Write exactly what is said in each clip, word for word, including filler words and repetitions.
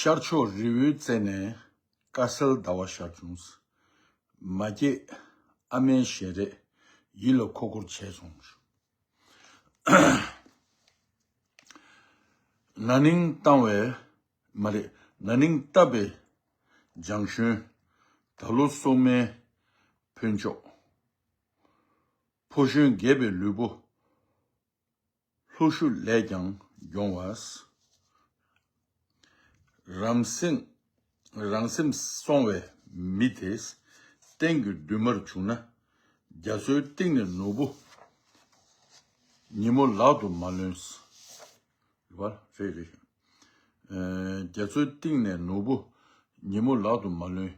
ཤར་ཕྱོགས་རི་བོའི་རྩེ་ནས། དཀར་གསལ་ཟླ་བ་ཤར་བྱུང་། མ་སྐྱེས་ཨ་མའི་ཞལ་རས། ཡིད་ལ་འཁོར་འཁོར་བྱས་སོང་། ན་ནིང་བཏང་བའི། མ་རེད། ན་ནིང་བཏབ་པའི་ལྗང་གཞོན། ད་ལོ་སོག་མའི་ཕོན་ཆོག། ཕོ་གཞོན་རྒས་པའི་ལུས་པོ། ལྷོ་ཤུགས་ལས་ཀྱང་གྱོང་བ། རང་སེམས། རང་སེམས་སོང་བའི་མི་དེ། སྟེང་གི་འདུན་མར་བྱུང་ན། རྒྱ་མཚོའི་གཏིང་ནས་ནོར་བུ། ཉིན་མོ་ལག་ཏུ་མ་ལོན། རེད་པ། རེད་རེད། ཨ། རྒྱ་མཚོའི་གཏིང་ནས་ནོར་བུ། ཉིན་མོ་ལག་ཏུ་མ་ལོན།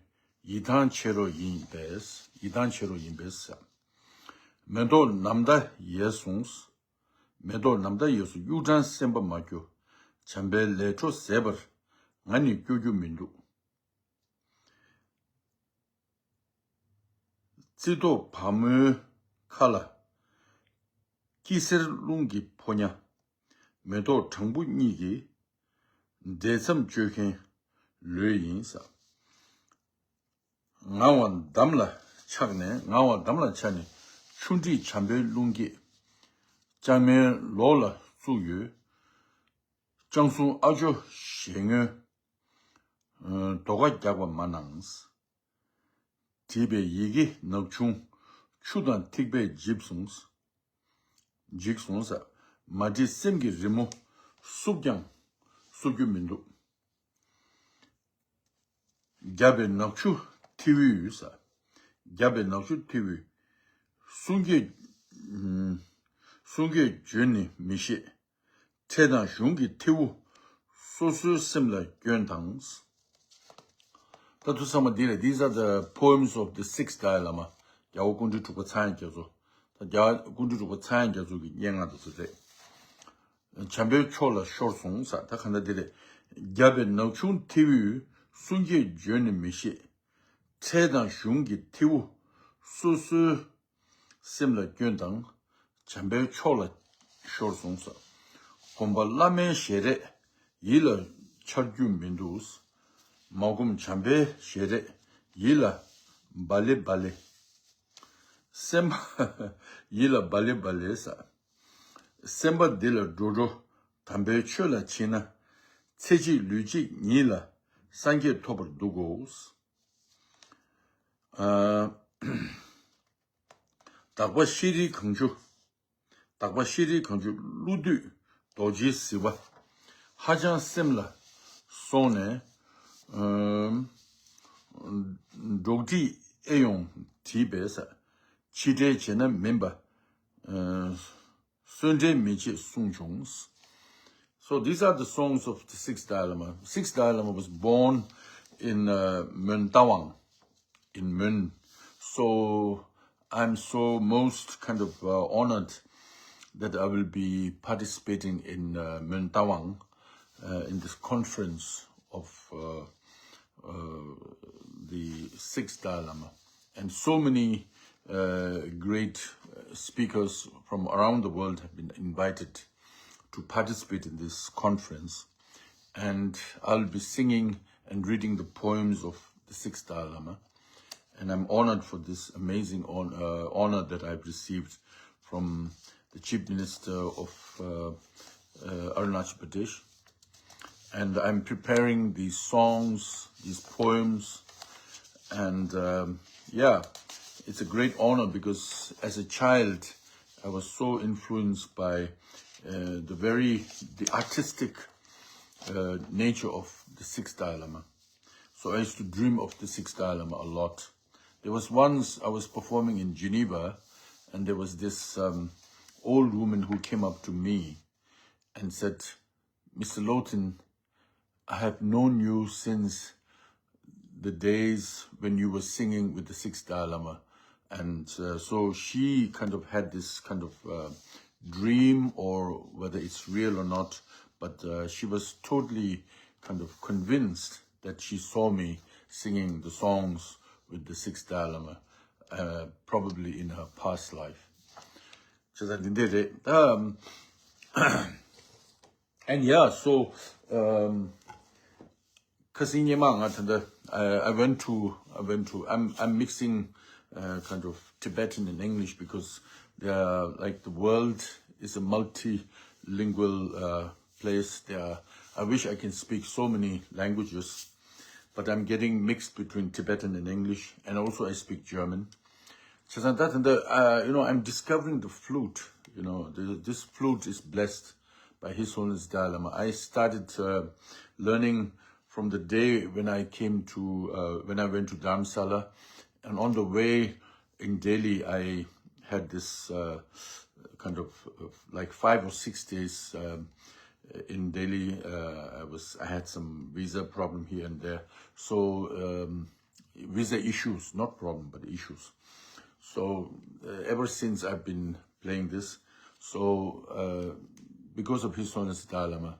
ཡིད་ཐང་ཆད་རོགས་ཡིན་པས། ཡིད་ཐང་ཆད་རོགས་ཡིན་པས། མེ་ཏོག་ནམ་ཟླ་ཡལ་སོང་། མེ་ཏོག་ནམ་ཟླ་ཡལ་སོང་། གཡུ་སྦྲང་སེམས་པ་མ་སྐྱོ། བྱམས་པའི་ལས་འཕྲོ་ཟད་པར། ང་ནི་སྐྱོ་རྒྱུ་མི་འདུག། རྩི་ཏོག་བ་མོའི་ཁ་ལ། སྐྱི་སེར་རླུང་གིས་ཕོ་ཉ། མེ་ཏོག་གྲང་པོ་གཉིས་ཀྱི། འབྲེལ་མཚམས་གཅོད་མཁན་ལོས་ཡིན་ས། ངང་བ་འདམ་ལ་ཆགས་ནས། ངང་བ་འདམ་ལ་ཆགས་ནས། ཆུ་འཁྲིས་བྱམས་པའི་རླུང་སྐྱེས། ལྕང་མའི་ལོགས་ལ་བཙུགས་ཡོད། ལྕང་སྲུང་ཨ་ཇོ་ཞལ་སྔོན། ཨ། དོ་ཁ་རྒྱག་པ་མ་གནང་། བྲིས་པའི་ཡི་གེ་ནག་ཆུང་། ཆུ་དང་ཐིགས་པས་འཇིབ་སོང་། འཇིག་སོང་ས། མ་བྲིས་སེམས་ཀྱི་རི་མོ། བསུབ་ཀྱང་བསུབ་རྒྱུ་མི་འདུག། བརྒྱབ་པའི་ནག་ཆུ་ཐིའུ་ས། བརྒྱབ་པའི་ནག་ཆུ་ཐིའུ། གསུང་སྐད། གསུང་སྐད་བརྗོད་ནི་མི་ཤེས། ཁྲེལ་དང་གཞུང་གི་ཐིའུ། སོ་སོའི་སེམས་ལ་སྐྱོན་དང་། ད་དུ་ཚང་མ་འདི་རེད། These are the poems of the sixth Dalai Lama. རྒྱལ་བ་སྐུ་ཕྲེང་དྲུག་པ་ཚངས་དབྱངས་རྒྱ་མཚོ། ད་རྒྱལ་བ་སྐུ་ཕྲེང་དྲུག་པ་ཚངས་དབྱངས་རྒྱ་མཚོ་གི་སྙན་ངག་དེ་ཚོ་རེད། བྱམས་པའི་ཕྱོགས་ལ་ཤོར་སོང་ས། ད་ག་འདྲ་འདི་རེད། བརྒྱབ་པའི་ནག་ཆུང་ཐིའུ། གསུང་སྐད་བརྗོད་ནི་མི་ཤེས། ཁྲེལ་དང་གཞུང་གི་ཐིའུ། སོ་སོའི་སེམས་ལ་སྐྱོན་དང་། བྱམས་པའི་ཕྱོགས་ལ་ཤོར་སོང་ས། སྒོམ་པ་བླ་མའི་ཞལ་རས། ཡིད་ལ་འཆར་རྒྱུ་མི་འདུག། མ་སྒོམ་བྱམས་པའི་ཞལ་རས། ཡིད་ལ་བ་ལེ་བ་ལེ། སེམས་པ་ཡིད་ལ་བ་ལེ་བ་ལེ་ས། སེམས་པ་འདི་ལ་འགྲོ་འགྲོ། དམ་པའི་ཆོས་ལ་ཕྱིན་ན། ཚེ་གཅིག་ལུས་གཅིག་ཉིད་ལ། སངས་རྒྱས་ཐོབ་པར་འདུག་གོ། ཨ། དག་པ་ཤྲཱི་གང་བྱུང་། དག་པ་ཤྲཱི་གང་བྱུང་། ཀླུ་བདུད་རྡོ་རྗེའི་ཟིལ་པ། ཧ་ཅང་སེམས་ལ་སོང་ནས། ཨམ། འགྲོགས་འདྲིས་ཨེ་ཡོང་དྲིས་པས། ཕྱི་འབྲེལ་བྱས་ན་མིན་པ། ཨ། གསོན་འདྲེ་མི་བྱེད་གསུངས་བྱུང་། So these are the songs of the sixth Dalai Lama. Sixth Dalai Lama was born in, uh, Mon Tawang, in Mon. So I'm so most kind of, uh, honored that I will be participating in, uh, Mon Tawang, uh, in this conference of, uh, uh, the sixth Dalai Lama. And so many, uh, great, uh, speakers from around the world have been invited to participate in this conference. And I'll be singing and reading the poems of the sixth Dalai Lama. And I'm honored for this amazing hon-, uh, honor that I've received from the Chief Minister of, uh, uh, Arunachal Pradesh. And I'm preparing these songs, these poems, and, um, yeah, it's a great honor because as a child, I was so influenced by, uh, the very, the artistic, uh, nature of the sixth Dalai Lama. So I used to dream of the sixth Dalai Lama a lot. There was once I was performing in Geneva, and there was this, um, old woman who came up to me and said, "Mister Loten, I have known you since the days when you were singing with the sixth Dalai Lama." And, uh, so she kind of had this kind of, uh, dream, or whether it's real or not, but, uh, she was totally kind of convinced that she saw me singing the songs with the sixth Dalai Lama, uh, probably in her past life. So that, um, and yeah, so, um, ཁ་སང་ཉི་མ་ང་ད་ལྟ, uh, I went to, I went to, I'm, I'm mixing, uh, kind of Tibetan and English because they are like the world is a multilingual, uh, place. There are, I wish I can speak so many languages, but I'm getting mixed between Tibetan and English, and also I speak German. བྱས་ཙང་ད་ད་ལྟ, uh, you know, I'm discovering the flute. You know, the, this flute is blessed by His Holiness Dalai Lama. I started, uh, learning from the day when I came to, uh, when I went to Dharamsala, and on the way in Delhi, I had this, uh, kind of, uh, like, five or six days, um, in Delhi. Uh, I was, I had some visa problem here and there, so, um, visa issues, not problem, but issues. So, uh, ever since I've been playing this. So, uh, because of His Holiness Dalai Lama,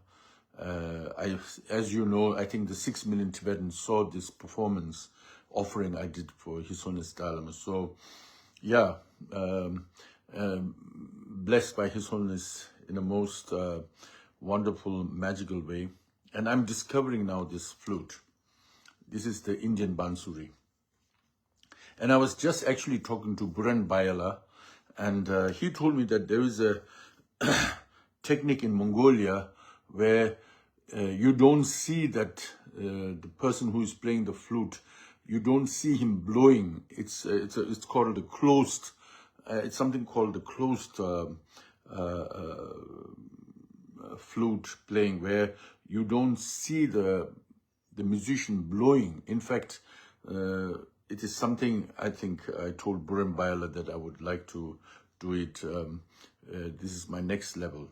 uh, I, as you know, I think the six million Tibetans saw this performance offering I did for His Holiness Dalai Lama. So, yeah, um, um, blessed by His Holiness in a most, uh, wonderful, magical way. And I'm discovering now this flute. This is the Indian bansuri. And I was just actually talking to Buren Bayala, and, uh, he told me that there is a technique in Mongolia where, uh, you don't see that, uh, the person who is playing the flute, you don't see him blowing. It's, uh, it's, a, it's called a closed, uh, it's something called the closed, um, uh, uh, uh, flute playing, where you don't see the the musician blowing. In fact, uh, it is something I think I told Buren Bayala that I would like to do it. Um, uh, this is my next level.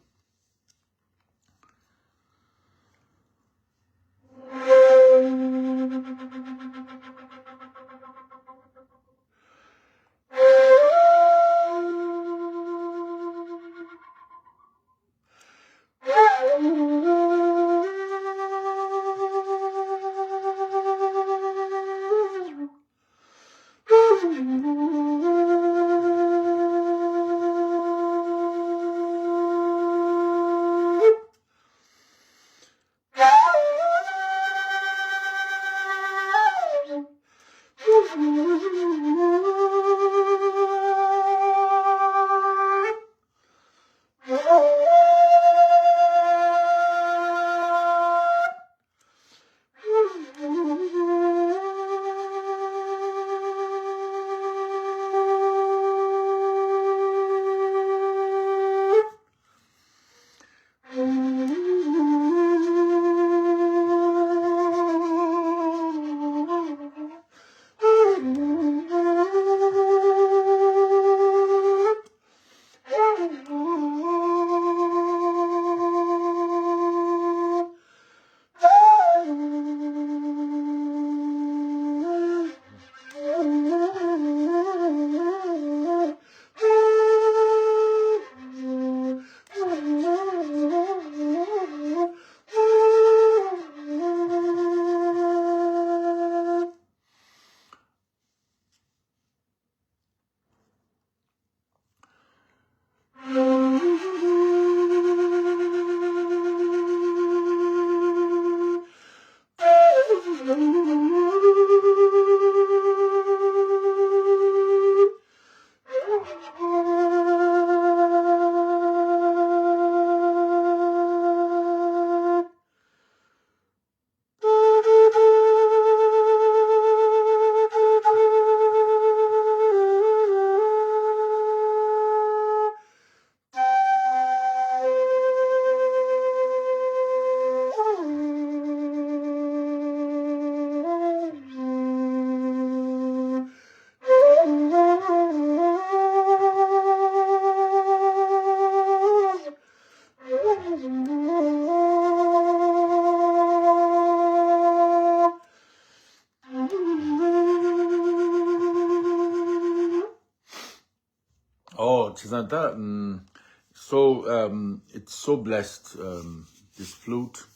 Oh, བྱས་ཙང་ད, mm, so, um, it's so blessed, um, this flute.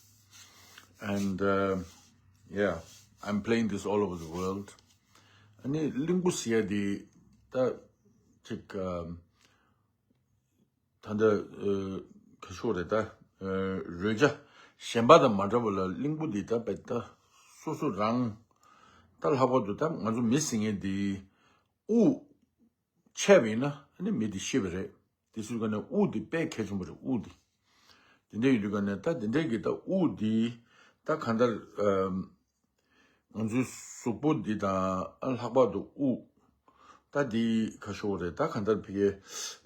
And, uh, yeah, I'm playing this all over the world. ཨ་ནི་གླིང་བུ་ཟེར་ཡ་དེ་ད་ཅིག་ཨམ། ད་ལྟ་ཨ་ག་ཤོག་རེད་ད། ཨ་རོལ་ཆ་གཞན་པ་དང་མ་འདྲ་བ་ལ་གླིང་བུ་འདི་ད་དཔེ་ད་ སོ་སོ་རང་ད་ལྷག་པར་དུ་ད་ང་ཚོ་མི་ཟེར་མཁན་འདི་དབུགས་ཆད་པ་ཡིན་ན་ཨ་ནི་མི་འདི་ཤི་བ་རེད། དེ་སུའི་ག་ནས་དབུགས་འདི་དཔེ་གལ་ཆེན་པོ་རེད། དབུགས་འདི་དེ་འདྲ་ཡིན་དུས་ག་ནས་ད་དེ་འདྲའི་གི་ད་དབུགས་འདི་ད་གང་ལྟར་ཨམ། ང་ཚོའི་གཟུགས་པོ་འདི་དང་ཨ་ལྷག་པར་དུ་དབུགས། ད་འདི་ཁ་ཤོ་རེད། ད་གང་ལྟར་ཕ་གིའི་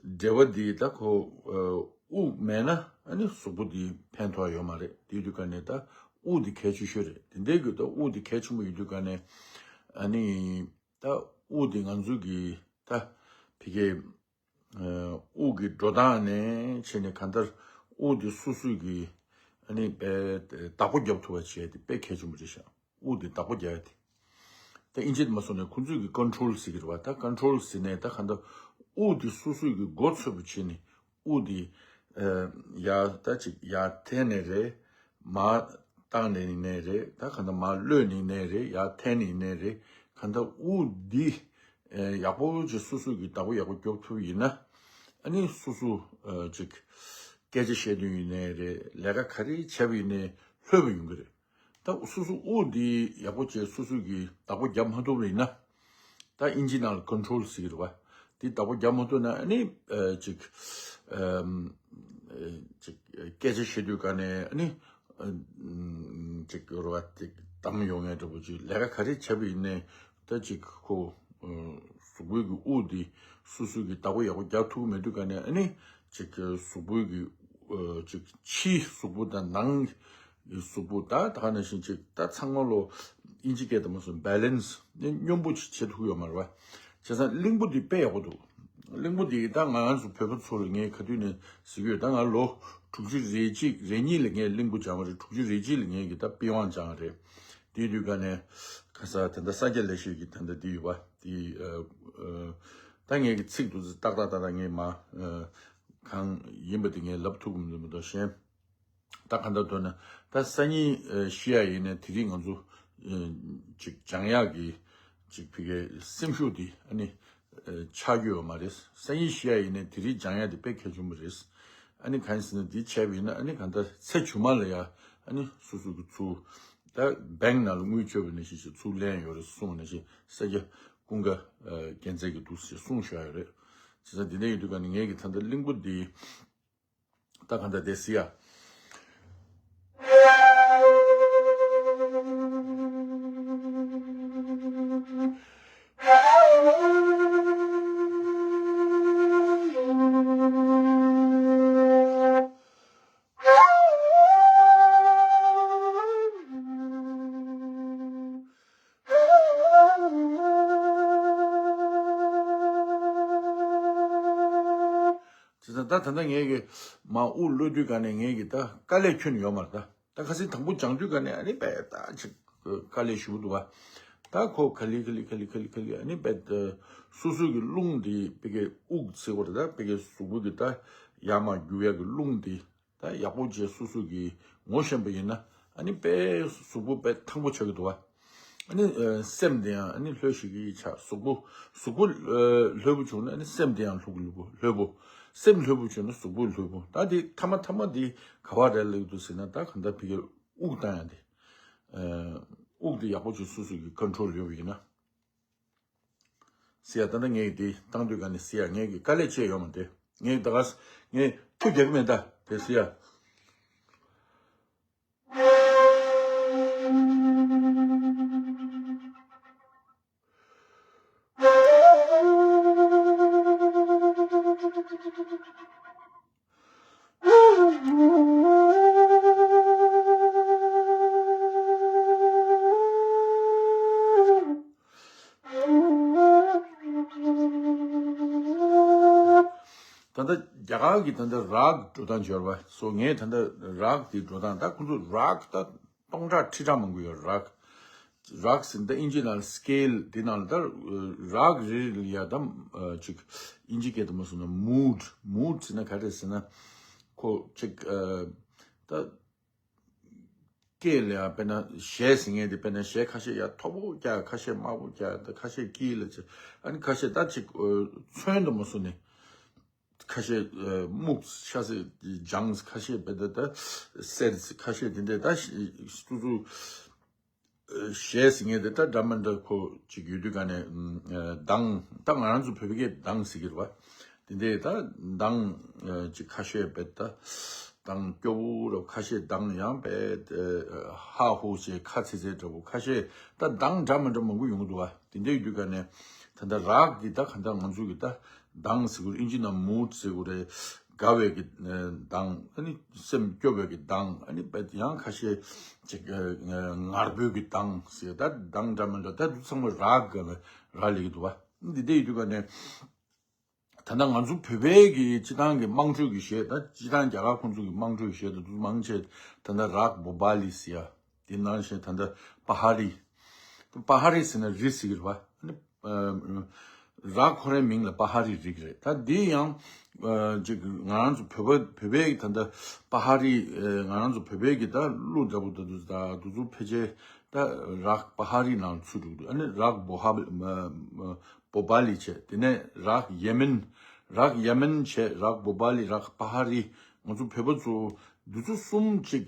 འབྲེལ་བ་འདི་ད་ཁོ་ཨ་དབུགས་མེད་ན་ཨ་ནི་གཟུགས་པོ་འདི་ཕན་ཐོགས་ཡོད་མ་རེད། དེ་དུས་ག་ནས་ད་དབུགས་འདི་གལ་ཆེ་ཤོས་རེད། དེ་འདྲའི་གི་ད་དབུགས་འདི་གལ་ཆེན་པོ་ཡིན་དུས་ག་ནས་ཨ་ནི་ད་དབུགས་འདི་ང་ཚོའི་གི་ད་ཕ་གིའི་དབུགས་ཀྱི་འགྲོ་སྟངས་ནས་བྱས་ནས་གང་ལྟར་དབུགས་འདི་སོ་སོའི་གི་ཨ་ནི་དཔེ་བདག་པོ་རྒྱབ་ཐུབ་པ་བྱས་ཏེ་དཔེ་གལ་ཆེན་པོ་རེད་ཤག་དབུགས་འདི་བདག་པོ་རྒྱག་ཡ་དེ། ད་ཨིན་ཇི་མ་སོང་ནས་ཁོང་ཚོས་ཀྱི་ཀོན་ཊོལ་ཟེར་གི་རེད་བ། ད་ཀོན་ཊོལ་ཟེར་ནས་ད་གང་ལྟར་དབུགས་འདི་སོ་སོའི་གི་མགོ་ཚོས་པ་བྱས་ནས་དབུགས་འདི་ཡར་ད་ཅིག་ཡར་འཐེན་ནས་རེད། མར་བཏང་ནས་ཡིན་ནའི་རེད། ད་གང་ལྟར་མར་གློད་ནས་ཡིན་ནའི་རེད། ཡར་འཐེན་ནས་ཡིན་ནའི་རེད། གང་ལྟར་དབུགས་འདི་ཡག་པོ་ཅིག་སོ་སོ་གི་བདག་པོ་ཡག་པོ་རྒྱོབ་ཐུབ་ཡིན་ན་ཨ་ནི་སོ་སོ་ཅིག་སྐད་ཆ་བཤད་དུས་ཡིན་ནའི་རེད། ལས་ཀ་ག་རེ་བྱས་པ་ཡིན་ནའི་ལྷོད་པ་ཡོང་གི་རེད། ད་སོ་སོ་དབུགས་འདི་ཡག་པོ་བྱས་སོ་སོ་གི་བདག་པོ་རྒྱབ་མ་ཐུབ་པ་ཡིན་ན། ད་ཨིན་ཇི་ནང་ལ་ཀོན་ཊོལ་ཟེར་གི་རེད་བ། འདི་བདག་པོ་རྒྱབ་མ་ཐུབ་ན་ཨ་ནི་ཅིག་ཅིག་སྐད་ཆ་བཤད་དུས་ག་ནས་ཨ་ནི་ཅིག་རེད་བ། ཅིག་བསྡམས་ཡོང་ངེས་འདྲ་པོ། ཅིག་ལས་ཀ་ག་རེ་བྱས་པ་ཡིན་ནའི་ད་ཅིག་ཁོ་གཟུགས་པོའི་གི་དབུགས་འདི་སོ་སོའི་གི་བདག་པོ་ཡག་པོ་རྒྱག་ཐུབ་ཀྱི་མེད་དུས་ག་ནས་ཨ་ནི་ཅིག་གཟུགས་པོའི་གི་ཅིག་ཕྱིའི་གཟུགས་པོ་དང་ནང་གི་གཟུགས་པོ་ད་ད་ག་ནང་བཞིན་ཅིག་ད་ཚང་མ་ལོ་ཨིན་ཇི་སྐད་དུ་མ་སོང་བྷེ་ལེན་སི་ནི་སྙོམས་པོ་ཅིག་བྱེད་ཐུབ་ཡོད་མ་རེད་བ། བྱས་ཙང་གླིང་བུ་འདི་དཔེ་ཡག་པོ་འདུག་གླིང་བུ་འདི་ད་ང་རང་ཚོ་བོད་པ་ཚོ་ལ་ངས་ག་དུས་ནས་ཟེར་གྱི་ཡོད། ད་ང་ལོ་དྲུག་ཅུ་རེ་གཅིག་རེ་གཉིས་ལ་ངས་གླིང་བུ་སྦྱངས་པ་རེད། དྲུག་ཅུ་རེ་གཅིག་ལ་ངས་གི་ད་པི་ཝང་སྦྱངས་རེད། དེའི་དུས་ག་ནས་ཁ་ས་ད་ལྟ་ས་སྐྱ་ལེགས་བཤད་ཀྱི་ད་ལྟ་འདི་ཡོད་པ་འདི་ད་ངས་གི་ཚིག་ཏུ་ཏག་ཏག་ཏག་ཏག་ངས་མ་གང་ཡིན་པ་དེ་ངས་ལབ་ཐུབ་ཀྱི་མི་འདུག་མི་འདུག་གཞན། ད་ག་འདྲ་འདོད་ན་ད་སང་ཉིན་ཤི་ཡ་ཡིན་ན་དེ་རིང་ང་ཚོ་ཅིག་སྦྱང་ཡག་གི་ཅིག་ཕ་གིའི་སེམས་ཤུགས་དེ་ཨ་ནི་ཆག་རྒྱུ་ཡོད་མ་རེད། སང་ཉིན་ཤི་ཡ་ཡིན་ན་དེ་རིང་སྦྱང་ཡག་དེ་དཔེ་གལ་ཆེན་པོ་རེད། ཨ་ནི་གང་ཡིན་ཟེར་ན་འདི་བྱས་པ་ཡིན་ན་ཨ་ནི་གང་ལྟར་ཚེ་རྗེས་མ་ལ་ཡ་ཨ་ནི་སོ་སོ་གི་ཚུར་ད་བེང་ནང་ལ་དངུལ་བཅོལ་བ་ནང་བཞིན་ཞིག་ཚུར་ལེན་ཡོད་རེད་གསུངས་པ་ནང་བཞིན་ས་སྐྱ་ཀུན་དགའ་རྒྱལ་མཚན་གྱི་འདུག་ཟེར་གསུངས་བཞག་ཡོད་རེད། བྱས་ཙང་འདི་འདྲ་ཡིན་དུས་ག་ནས་ངས་ཀྱི་ད་ལྟ་གླིང་བུ་འདི་ད་ག་འདྲ་བསྡད་སྲིད་ཡ། བྱས་ཙང་ད་ད་ལྟ་ངས་ཀྱི་མ་དབུགས་གློད་དུས་ག་ནས་ངས་ཀྱི་ད་དཀའ་ལས་ཁྱོན་ནས་ཡོད་མ་རེད། ད་ད་ཁ་སང་དང་པོ་སྦྱང་དུས་ག་ནས་ཨ་ནི་དཔེ་ད་ཅིག་དཀའ་ལས་ཞེ་པོ་འདུག་བ། ད་ཁོ་ག་ལེ་ག་ལེ་ག་ལེ་ག་ལེ་ག་ལེ་ཨ་ནི་དཔེ་ད་སོ་སོ་གི་རླུང་འདི་ཕ་གིའི་དབུགས་ཟེར་བ་རེད། ད་ཕ་གིའི་གཟུགས་པོ་གི་ད་ཡར་མར་རྒྱུག་ཡག་གི་རླུང་འདི་ད་ཡག་པོ་བྱས་སོ་སོ་གིས་ངོ་ཤེས་པ་ཡིན་ན་ཨ་ནི་དཔེ་གཟུགས་པོ་དཔེ་ཐང་པོ་ཆགས་ཀྱི་འདུག་བ། ཨ་ནི་ཨ་སེམས་དེ་ཡང་ཨ་ནི་ལྷོད་ཤིག་གི་ཆགས། གཟུགས་པོ་གཟུགས་པོ་ཨ་ལྷོད་པོ་བྱུང་ན་ཨ་ནི་སེམས་དེ་ཡང་ལྷོད་ལྷོད་པོ་ལྷོད་པོ། སེམས་ལྷོད་པོ་བྱུང་ན་གཟུགས་པོ་ལྷོད་པོ། ད་དེ་ཐ་མ་ཐ་མ་དེ་ག་བ་རེད་ལབ་འདུག་ཟེར་ན་ད་ག་འདྲ་ཕ་གིར་དབུགས་བཏང་ཡ་དེ། ཨ་དབུགས་དེ་ཡག་པོ་བྱས་སོ་སོ་གིས་ཀོན་ཊོལ་ཡོད་པ་ཡིན་ན། ཟེར་ཡ། ད་ལྟ་ངས་དེ་བཏང་དུས་ག་ནས་ཟེར་ཡ། ངས་ཀྱི་དཀའ་ལས་ཆེ་ཡོད་མ་རེད། ངས་ད་ག་ངས་ཐུགས་རྒྱག་གི་མེད་ད་དེ་ཟེར་ཡ། ད་ལྟ་རྒྱ་གར་གྱི་ད་ལྟ་རག་འགྲོ་སྟངས་སྦྱོར་བ་སོ། ངས་ད་ལྟ་རག་དེ་འགྲོ་སྟངས། ད་ཁོང་ཚོ་རག་ད་སྟོང་ཕྲག་ཁྲི་ཕྲག་མང་པོ་ཡོད་རག་རག་ཟེར་ད་ཨིན་ཇི་ནང་ལ་སི་ཀེལ་དེ་ནང་ལ་ད་རག་རེ་རེ་ལ་ཡ་ད་ཅིག་ཨིན་ཇི་སྐད་དུ་མ་སོང་ན་མུ་ཌི། མུ་ཌི་ཟེར་ན་ག་རེ་ཟེར་ན་ཁོ་ཅིག་ད། སྐད་ལ་ཡང་དཔེར་ན་གཞས་ཟེར་མཁན་དེ་དཔེར་ན་གཞས་ཁ་ཤས་ཡ་མཐོ་པོ་རྒྱག་ཁ་ཤས་དམའ་པོ་རྒྱག་ད་ཁ་ཤས་དཀྱིལ་ལ་བྱེད། ཨ་ནི་ཁ་ཤས་ད་ཅིག་ཚོན་དུ་མ་བཟོ་ནས་ཁ་ཤས་སྨུག་ཤ་ཟེར་ལྗང་ཁ་ཤས་དཔེ་ད་ད་སེར་ཁ་ཤས་དེ་འདྲས་ད་སོ་སོ་ གཞས་ཟེར་མཁན་དེ་ད་འདྲ་མི་འདྲ་ཁོ་ཅིག་ཡོད་དུས་ག་ནས་གདངས་ད་ང་རང་ཚོ་བོད་པའི་གདངས་ཟེར་གྱི་རེད་བ། དེ་འདྲའི་ད་གདངས་ཅིག་ཁ་ཤས་བེད་ད་གདངས་སྐྱོ་བོ་ར་ཁ་ཤས་གདངས་ཡང་བེད་ཧ་ཧུ་ཞེས་ཁ་ཚེ་ཚེ་འདྲ་བོ་ཁ་ཤས་ད་གདངས་འདྲ་མི་འདྲ་མང་པོ་ཡོང་གི་འདུག་བ། དེ་འདྲའི་ཡོད་དུས་ག་ནས་ད་ད་རག་གི་ད་ག་ད་ང་ཚོ་གི་ད་གདངས་ཟེར་དགོས་ཨིན་ཇི་ནང་མུ་ཌི་ཟེར་དགོས་རེད། དགའ་བའི་གི་གདངས་ཨ་ནི་སེམས་སྐྱོ་བའི་གི་གདངས་ཨ་ནི་བེད་ཡང་ཁ་ཤས་ཅིག་ངར་པོའི་གི་གདངས་ཟེར་ད་གདངས་འདྲ་མི་འདྲ་ད་འདི་ཚང་མ་རག་གི་རག་ལས་ཀྱི་འདུག་བ། འདི་འདྲ་ཡོད་དུས་ག་ནས་ད་ལྟ་ང་ཚོ་བོད་པའི་གི་སྤྱི་བཏང་གི་དམངས་ཁྲོད་ཀྱི་གཞས་ད་སྤྱི་བཏང་རྒྱ་གར་ཁོང་ཚོ་གི་དམངས་ཁྲོད་གཞས་ད་འདུག་མང་ཆེ་ད་ལྟ་རག་བོ་བ་ལི་ཟེར་ཡ། དེ་ནང་བཞིན་ད་ལྟ་པ་ཧ་རི། པ་ཧ་རི་ཟེར་ན་རི་ཟེར་གྱི་རེད་བ། ཨ་ནི་རག་ཁོ་རའི་མིང་ལ་པ་ཧ་རི་རི་གི་རེད། ད་འདི་ཡང་ཅིག་ང་རང་ཚོ་བོད་པ་བོད་པའི་ད་ལྟ་པ་ཧ་རི་ང་རང་ཚོ་བོད་པའི་གི་ད་གླུ་འདྲ་པོ་ད་དུ་ད་དུ་ཚོ་ཕལ་ཆེར་ད་རག་པ་ཧ་རི་ནང་ཚུད་འགྲོ་གི་འདུག་ཨ་ནི་རག་བོ་ཧ་བོ་བ་ལི་བྱས། དེ་ནས་རག་ཡེ་མེན། རག་ཡེ་མེན་བྱས། རག་བོ་བ་ལི། རག་པ་ཧ་རི། ང་ཚོ་བོད་པ་ཚོ་འདི་ཚོ་གསུམ་ཅིག་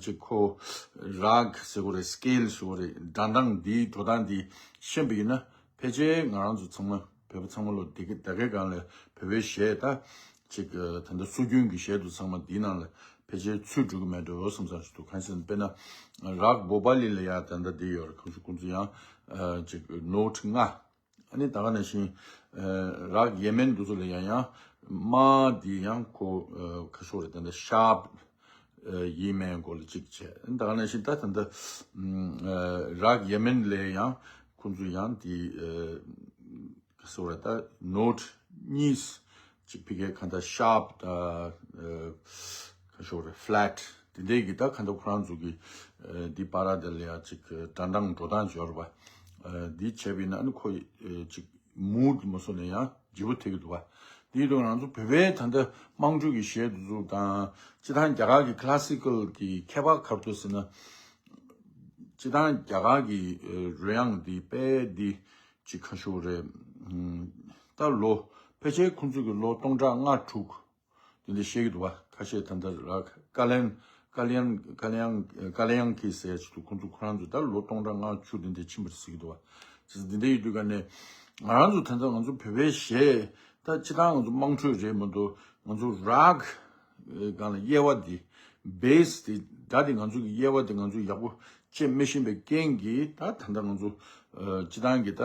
ཅིག་ཁོ་རག་ཟེར་དགོས་རེད། སྐེལ་ཟེར་དགོས་རེད། སྒྲ་གདངས་འདིའི་འགྲོ་སྟངས་འདི་ཤེས་པ་ཡིན་ན་ཕལ་ཆེར་ང་རང་ཚོ་ཚང་མ་བོད་པ་ཚང་མ་ལོ་དེ་ག་ད་གའི་སྒང་ལ་བོད་པའི་གཞས་ད་ཅིག་ད་ལྟ་སྲོལ་རྒྱུན་གྱི་གཞས་དུ་ཚང་མ་འདིའི་ནང་ལ་ཕལ་ཆེར་ཚུད་འགྲོ་གི་མེད་འགྲོ་བསམ་བསམ་ཞིག་འདུག་གང་ཟེར་ན་དཔེར་ན་རག་བོ་བ་ལི་ལ་ཡ་ད་ལྟ་འདི་ཡོད་རེད། གང་ཞིག་ཁོང་ཚོ་ཡང་ཅིག་ནོ་ཊི་ལྔ། ཨ་ནི་ད་ག་ནང་བཞིན་རག་ཡེ་མེན་འདི་ཚོ་ལ་ཡང་ཡང་མ་འདི་ཡང་ཁོ་ཁ་ཤོར་རེད། ད་ལྟ་ཤར་པི་ཡེ་མེན་སྐོར་ལ་གཅིག་བྱས། ད་ག་ནང་བཞིན་ད་ད་ལྟ་རག་ཡེ་མེན་ལ་ཡང་ཁོང་ཚོ་ཡང་འདི་ཁ་ཤོར་རེད། ད་ནོ་ཊི་གཉིས་ཅིག་ཕི་ཀའི་ག་ད་ཤར་པི་ད་ཁ་ཤོར་རེད། ཕི་ལེ་ཊི་དེ་འདྲའི་གི་ད་ག་ད་ཁོ་རང་ཚོ་གི་འདི་བར་དེ་ལ་ཡང་ཅིག་སྒྲ་གདངས་འགྲོ་སྟངས་སྦྱོར་བ་འདི་བྱས་པ་ཡིན་ན་ཨ་ནི་ཁོ་ཅིག་མུ་ཌི་མ་སོང་ནས་ཡང་བརྗེ་པོ་ཐེབས་ཀྱི་འདུག་བ། དེའི་ཐོག་ང་ཚོ་བོད་པའི་ད་ལྟ་དམངས་ཁྲོད་ཀྱི་གཞས་འདི་ཚོ་དང་སྤྱི་བཏང་རྒྱ་གར་གྱི་ཀི་ལ་སི་ཀལ་གྱི་ཁྱད་པར་ག་རེ་འདུག་ཟེར་ན། སྤྱི་བཏང་རྒྱ་གར་གྱི་རོལ་དབྱངས་འདི་དཔེ་འདི་ཅིག་ཁ་ཤོར་རེད། ད་ལོ་ཕལ་ཆེར་ཁོང་ཚོ་གི་ལོ་སྟོང་ཕྲག་ལྔ་དྲུག་དེ་འདྲ་བཤད་ཀྱི་འདུག་བ། ཁ་ཤས་ད་ལྟ་རག་ཀ་ལན་ཀ་ལན་ཀ་ལན་ཀ་ལན་ཀི་ཟེར་ཅིག་འདུག་ཁོང་ཚོ་ཁོ་རང་ཚོ་ད་ལོ་སྟོང་ཕྲག་ལྔ་བཅུ་དེ་འདྲ་ཕྱིན་པ་རེད་ཟེར་གྱི་འདུག་བ། ཅེས་འདི་འདྲ་ཡོད་དུས་ག་ནས་ང་རང་ཚོ་ད་ལྟ་ང་ཚོ་བོད་པའི་གཞས་ད་སྤྱི་བཏང་ང་ཚོ་དམངས་ཁྲོད་རེད་མ་གཏོགས་ང་ཚོ་རག་སྒང་ལ་དབྱེ་བ་འདི་བེ་སི་འདི་སྒྲ་འདི་ང་ཚོ་གི་དབྱེ་བ་འདི་ང་ཚོ་ཡག་པོ་བཅད་མི་ཤེས་པའི་རྐྱེན་གྱིས་ད་ད་ལྟ་ང་ཚོ་སྤྱི་བཏང་གི་ད་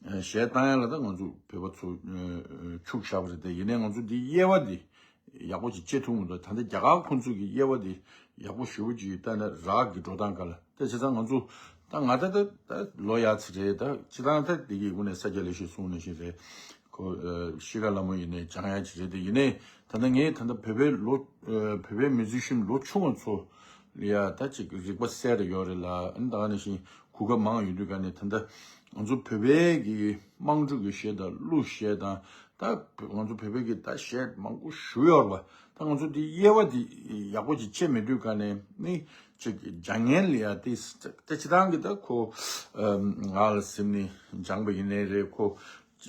གཞས་བཏང་ཡ་ལ་ད་ང་ཚོ་བོད་པ་ཚོ་ཆུག་བཞག་པ་རེད། དེ་ཡིན་ནའི་ང་ཚོ་འདི་དབྱེ་བ་འདི་ཡག་པོ་ཅིག་བཅད་ཐུབ་མི་འདུག་ད་ལྟ་རྒྱ་གར་ཁོང་ཚོ་གི་དབྱེ་བ་འདི་ཡག་པོ་ཞེ་པོ་ཅིག་ལྟ་ན་རག་གི་འགྲོ་སྟངས་སྒང་ལ་ད་བྱས་ཙང་ང་ཚོ་ད་ང་ད་ད་ད་ལོ་ཡག་ཚི་རེད། ད་སྤྱི་བཏང་ད་འདི་གི་དབུ་ནས་ས་སྐྱ་ལེགས་བཤད་གསུང་ནས་ཤིག་རེད། ཁོ་ཤི་ཁ་ལ་མོ་ཡིན་ནའི་སྦྱང་ཡག་ཅིག་རེད། དེ་ཡིན་ནའི་ད་ལྟ་ངས་ད་ལྟ་བོད་པའི་ལོ་བོད་པའི་མི་ཛི་ཤན་ལོ་ཆུང་བ་ཚོ་ལ་ཡ་ད་ཅིག་རིག་པ་གསལ་རེ་ཡོད་རེད་ལ། ཨ་ནི་ད་ག་ནང་བཞིན་གོ་སྐབས་མང་ཡོད་དུས་ག་ནས་ད་ལྟ་ང་ཚོ་བོད་པའི་གི་དམངས་ཁྲོད་ཀྱི་གཞས་དང་གླུ་གཞས་དང་ད་ང་ཚོ་བོད་པའི་གི་ད་གཞས་མང་པོ་ཞུ་ཡོད་རེད་བ། ད་ང་ཚོ་འདི་དབྱེ་བ་འདི་ཡག་པོ་ཅིག་ཕྱེ་མེད་དུས་ག་ནས་ནི་ཅིག་སྦྱང་ངན་ལ་ཡ་ཏིས་ད་སྤྱི་བཏང་གི་ད་ཁོ་ང་ལ་སེམས་ནི་སྦྱངས་པ་ཡིན་ནའི་རེད། ཁོ་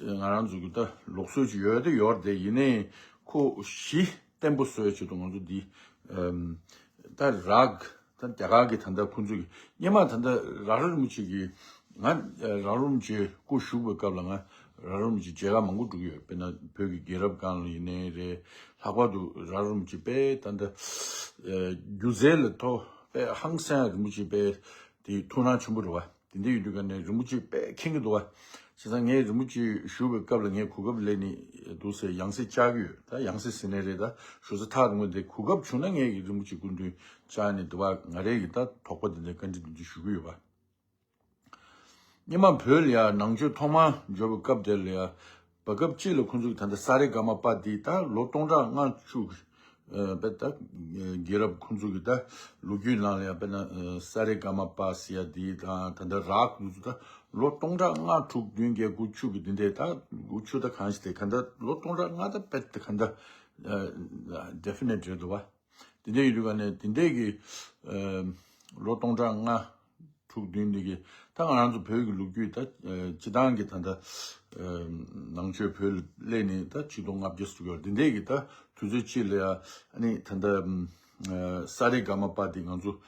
ང་རང་ཚོ་གི་ད་ལུགས་སྲོལ་ཅིག་ཡོད་དེ་ཡོད་རེད། དེ་ཡིན་ནའི་ཁོ་གཞི་བརྟན་པོ་བཟོ་ཡ་ཆེད་དུ་ང་ཚོ་འདི་ད་རག་ད་རྒྱ་གར་གི་ད་ལྟ་ཁོང་ཚོ་གི་སྔོན་མ་ད་ལྟ་ར་ར་རིན་པོ་ཆེ་གི་ང་ར་ར་རིན་པོ་ཆེ་སྐུ་བཞུགས་པའི་སྐབས་ལ་ང་ར་ར་རིན་པོ་ཆེ་མཇལ་ཁ་མང་པོ་འགྲོ་གི་ཡོད། དཔེར་ན་བོད་ཀྱི་རྒྱལ་རབས་སྒང་ལ་ཡིན་ནའི་རེད། ལྷག་པར་དུ་ར་ར་རིན་པོ་ཆེ་དཔེ་ད་ལྟ་སྒྱུ་རྩལ་ལ་ཐོག་དཔེ་ཧང་སང་རིན་པོ་ཆེ་དཔེ་དེ་ཐུགས་སྣང་ཆེན་པོ་རེད་བ། དེ་འདྲ་ཡོད་དུས་ག་ནས་རིན་པོ་ཆེ་དཔེ་མཁྱེན་གྱི་འདུག་བ། བྱས་ཙང་ངས་རིན་པོ་ཆེ་བཞུགས་པའི་སྐབས་ལ་ངས་གོ་སྐབས་ལེན་ནས་འདུག་ཟེར་ཡང་སེ་བཅར་གྱི་ཡོད། ད་ཡང་སེ་ཟེར་ནའི་རེད། ད་ཞུ་ས་ཐག་རིང་པོ་འདི་གོ་སྐབས་བྱུང་ན་ངས་ཀྱི་རིན་པོ་ཆེ་སྐུ་མདུན་བཅར་ནས་འདི་བ་ང་རའི་གི་ད་དོགས་པ་འདི་འདྲ་བཀའ་འདྲི་འདི་འདྲ་ཞུ་གི་ཡོད་པ། སྔོན་མ་བོད་ལ་ཡ་ནང་ཆོས་ཐོག་མ་འབྱོར་བའི་སྐབས་དེ་ལ་ཡ་བར་སྐབས་གཅིག་ལ་ཁོང་ཚོ་གི་ད་ལྟ་ས་རེ་ག་མ་པ་འདི་ད་ལོ་སྟོང་ཕྲག་ལྔ་བཅུ་གི་དཔེ་ད་རྒྱལ་རབས་ཁོང་ཚོ་གི་ད་ལོ་རྒྱུས་ནང་ལ་ཡ་དཔེར་ན་ས་རེ་ག་མ་པ་ཟེར་ཡ་འདི་དང་ད་ལྟ་རག་ཁོང་ཚོ་ད་ལོ་སྟོང་ཕྲག་ལྔ་དྲུག་བདུན་བརྒྱད་དགུ་བཅུ་གི་འདི་འདྲས་ད་དགུ་བཅུ་ད་གང་ཞིག་དེ་ག་ད་ལོ་སྟོང་ཕྲག་ལྔ་ད་དཔེ་ད་ག་ད་definite རེད་འདུག་བ། དེ་འདྲ་ཡིན་དུས་ག་ནས་དེ་འདྲས་ཀྱི་ལོ་སྟོང་ཕྲག་ལྔ་དྲུག་བདུན་འདི་གི་ད་ང་རང་ཚོ་བོད་ཀྱི་ལོ་རྒྱུས་ད་སྤྱི་བཏང་གི་ད་ལྟ་ནང་ཆོས་བོད་ལ་སླེབས་ནས་ད་ཆིག་སྟོང་ལྔ་བརྒྱ་ཙམ་ཡོད། དེ་འདྲས་ཀྱི་ད་དུས་ཚོད་གཅིག་ལ་ཡ་ཨ་ནི་ད་ལྟ་ས་རེ་ག་མ་པ་འདི་ང་ཚོ་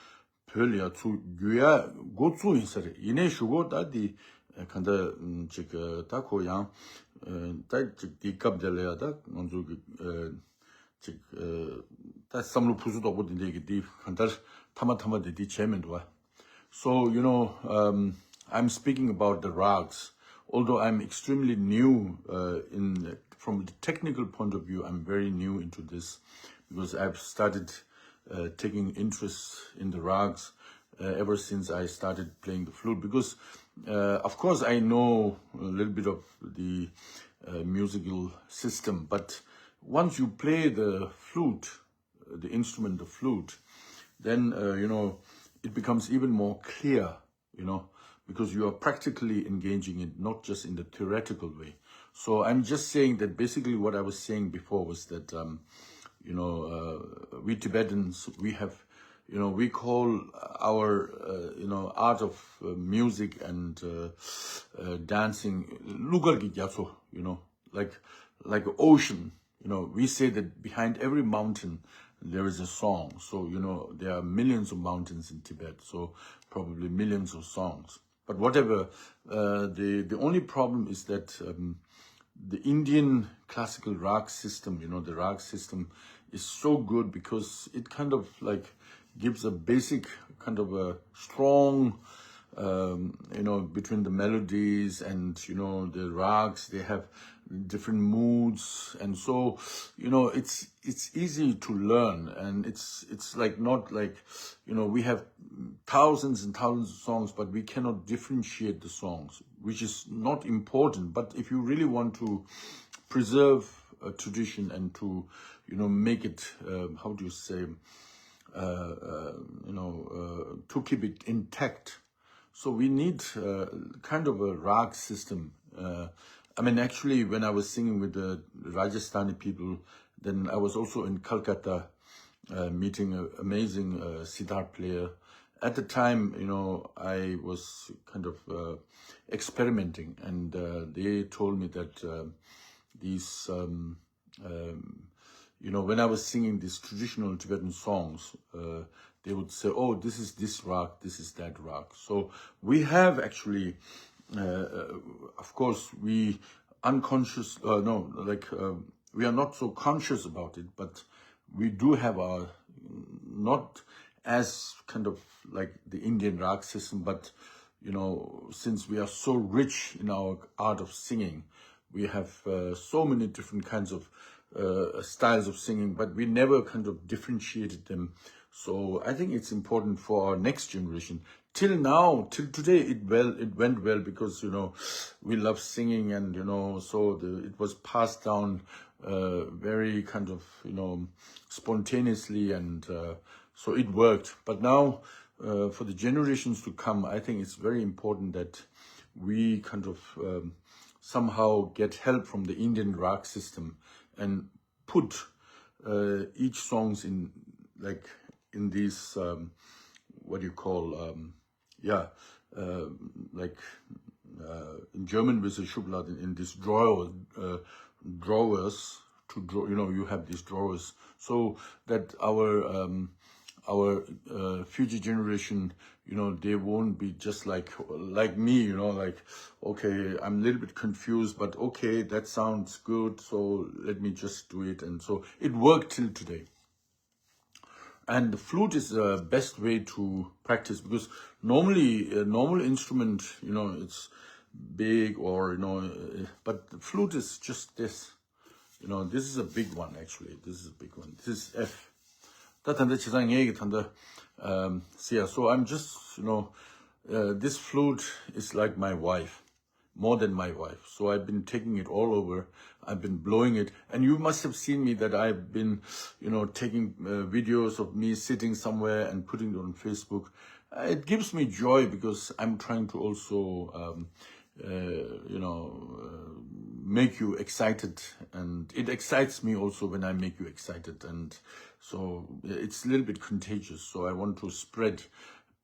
བོད་ལ་ཡ་ཚུར་བསྒྱུར་ཡ་འགོ་བཙུགས་ཡིན་ས་རེད། ཡིན་ནའི་གཞུག་གུ་ད་འདི་གང་ལྟར་ཅིག་ད་ཁོ་ཡང་ད་ཅིག་འདི་སྐབས་འདི་ལ་ཡ་ད་ང་ཚོ་གི་ཅིག་ད་བསམ་བློ་ཕུ་སུ་དོག་པོ་འདི་འདྲས་ཀྱི་འདི་གང་ལྟར་ཐ་མ་ཐ་མ་འདི་འདི་བྱས་མི་འདུག་བ། So, you know, um, I'm speaking about the rags, although I'm extremely new uh, in from the technical point of view, I'm very new into this because I've started uh, taking interest in the rags uh, ever since I started playing the flute. Because, uh, of course, I know a little bit of the uh, musical system, but once you play the flute, the instrument, the flute, then uh, you know it becomes even more clear, you know, because you are practically engaging it, not just in the theoretical way. So I'm just saying that basically what I was saying before was that, um, you know, uh, we Tibetans, we have, you know, we call our, uh, you know, art of uh, music and uh, uh, dancing, lugar ki gyatso, you know, like like ocean. You know, we say that behind every mountain there is a song. So, you know, there are millions of mountains in Tibet, so probably millions of songs. But whatever, uh, the the only problem is that um, the Indian classical rag system, you know, the rag system is so good because it kind of like gives a basic kind of a strong um, you know, between the melodies and you know the rags, they have different moods, and so you know it's it's easy to learn, and it's it's like not like, you know, we have thousands and thousands of songs, but we cannot differentiate the songs, which is not important. But if you really want to preserve a tradition and to, you know, make it, um, how do you say, uh, uh, you know, uh, to keep it intact. So we need uh, kind of a rag system. Uh, I mean, actually, when I was singing with the Rajasthani people, then I was also in Calcutta uh, meeting an amazing uh, sitar player. At the time, you know, I was kind of uh, experimenting, and uh, they told me that uh, these um, um, you know, when I was singing these traditional Tibetan songs, uh, they would say, "Oh, this is this rag, this is that rag." So we have actually, uh, uh, of course, we unconscious, uh, no, like uh, we are not so conscious about it, but we do have our not as kind of like the Indian rag system, but you know, since we are so rich in our art of singing, we have uh, so many different kinds of uh, styles of singing, but we never kind of differentiated them. So I think it's important for our next generation. Till now, till today, it well, it went well because you know, we love singing, and you know, so the, it was passed down uh, very kind of, you know, spontaneously, and uh, so it worked. But now, uh, for the generations to come, I think it's very important that we kind of um, somehow get help from the Indian rag system and put uh, each songs in, like, in these um, what do you call, um, yeah, uh, like uh, in German we say Schubladen, in these drawer uh, drawers to draw. You know, you have these drawers, so that our um, our uh, future generation, you know, they won't be just like like me, you know, like, okay, I'm a little bit confused, but okay, that sounds good, so let me just do it. And so it worked till today. And the flute is the best way to practice, because normally a normal instrument, you know, it's big, or you know, uh, but the flute is just this. You know, this is a big one. Actually, this is a big one. This is F. ད་ད་ལྟ་བྱས་ཙང་ངས་ཀྱི་ད་ལྟ་um, see, yeah, so I'm just, you know, uh, this flute is like my wife, more than my wife. So I've been taking it all over. I've been blowing it. And you must have seen me that I've been, you know, taking uh, videos of me sitting somewhere and putting it on Facebook. Uh, it gives me joy because I'm trying to also, um, uh, you know, uh, make you excited. And it excites me also when I make you excited. And so it's a little bit contagious. So I want to spread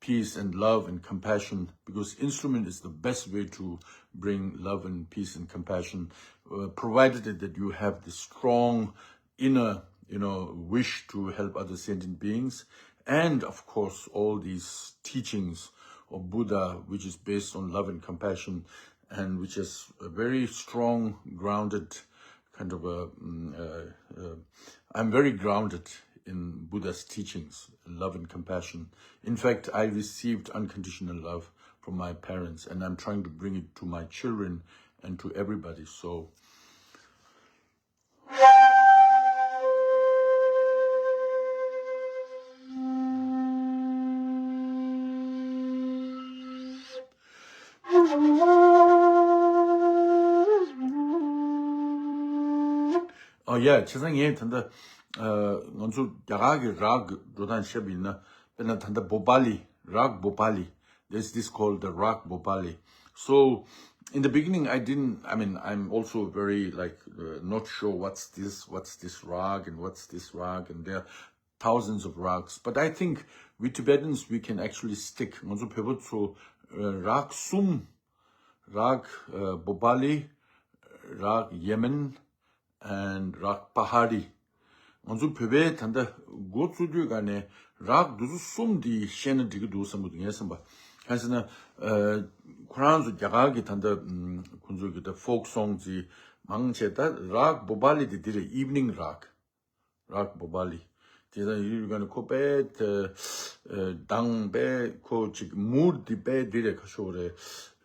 peace and love and compassion, because instrument is the best way to bring love and peace and compassion, uh, provided that you have the strong inner, you know, wish to help other sentient beings, And of course, all these teachings of Buddha, which is based on love and compassion, and which is a very strong, grounded kind of a. Mm, uh, uh, I'm very grounded in Buddha's teachings, love and compassion. In fact, I received unconditional love from my parents, and I'm trying to bring it to my children and to everybody. So, ཨོ་ཡ། བྱས་ཙང་ངས་ད་ལྟ་ཨ་ང་ཚོ་རྒྱ་གར་གྱི་རག་གི་འགྲོ་སྟངས་བཤད་པ་ཡིན་ན། དཔེར་ན་ད་ལྟ་བྷོ་པ་ལི། རག་བྷོ་པ་ལི། This this called the Rag Bhopali. So in the beginning, I didn't, I mean, I'm also very, like, uh, not sure what's this, what's this rag and what's this rag, and there are thousands of rags. But I think we Tibetans, we can actually stick. ང་ཚོ་བོད་པ་ཚོ་ཨ་རག་གསུམ། རག་ཨ་བྷོ་པ་ལི། རག་ཡེ་མེན། and རག་པ་ཧ་རི། ང་ཚོ་བོད་པའི་ད་ལྟ་འགོ་བཙུགས་དུས་ག་ནས་རག་འདི་ཚོ་གསུམ་འདི་ཤེས་ན་འགྲིག་གི་འདུག་བསམ་གི་འདུག་ངས་བསམ་པ། གང་ཟེར་ན། ཨ་ཁོ་རང་ཚོ་རྒྱ་གར་གྱི་ད་ལྟ་ཨམ་ཁོ་ཚོ་གི་ད་ཕོག་སོང་ཚི་མང་ཆེ་ད་རག་བྷོ་པ་ལི་དེ་འདི་རེད། ཨིབ་ནིང་རག་རག་བྷོ་པ་ལི། དེ་ད་ཡུལ་ག་ནས་ཁོ་པས་ད་ཨ་དང་པས་ཁོ་ཅིག་མུར་འདི་པས་འདི་རེད། ཁ་ཤོ་རེད།